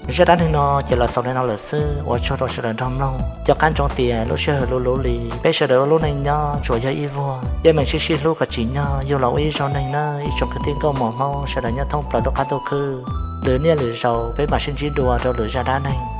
Zaj dab neeg no ces los xaus li no lawm xwb, ua tsaug rau sawv daws nrog mloog. Cov qab ntsoov tias lub sij hawm luv luv li, peb sawv daws ua lub neej nyob tsuas yog ib vuag, yeej meem sib sib hlub kom tsim nyog yug los ua ib zaug neeg nawb ib tsoom kwv tij nkauj muam Hmoob sawv daws nyob thoob plaws lub qab ntuj khwb. Lwm niaj lwm zaus peb mam sib ntsib dua rau lwm zaj dab neeg.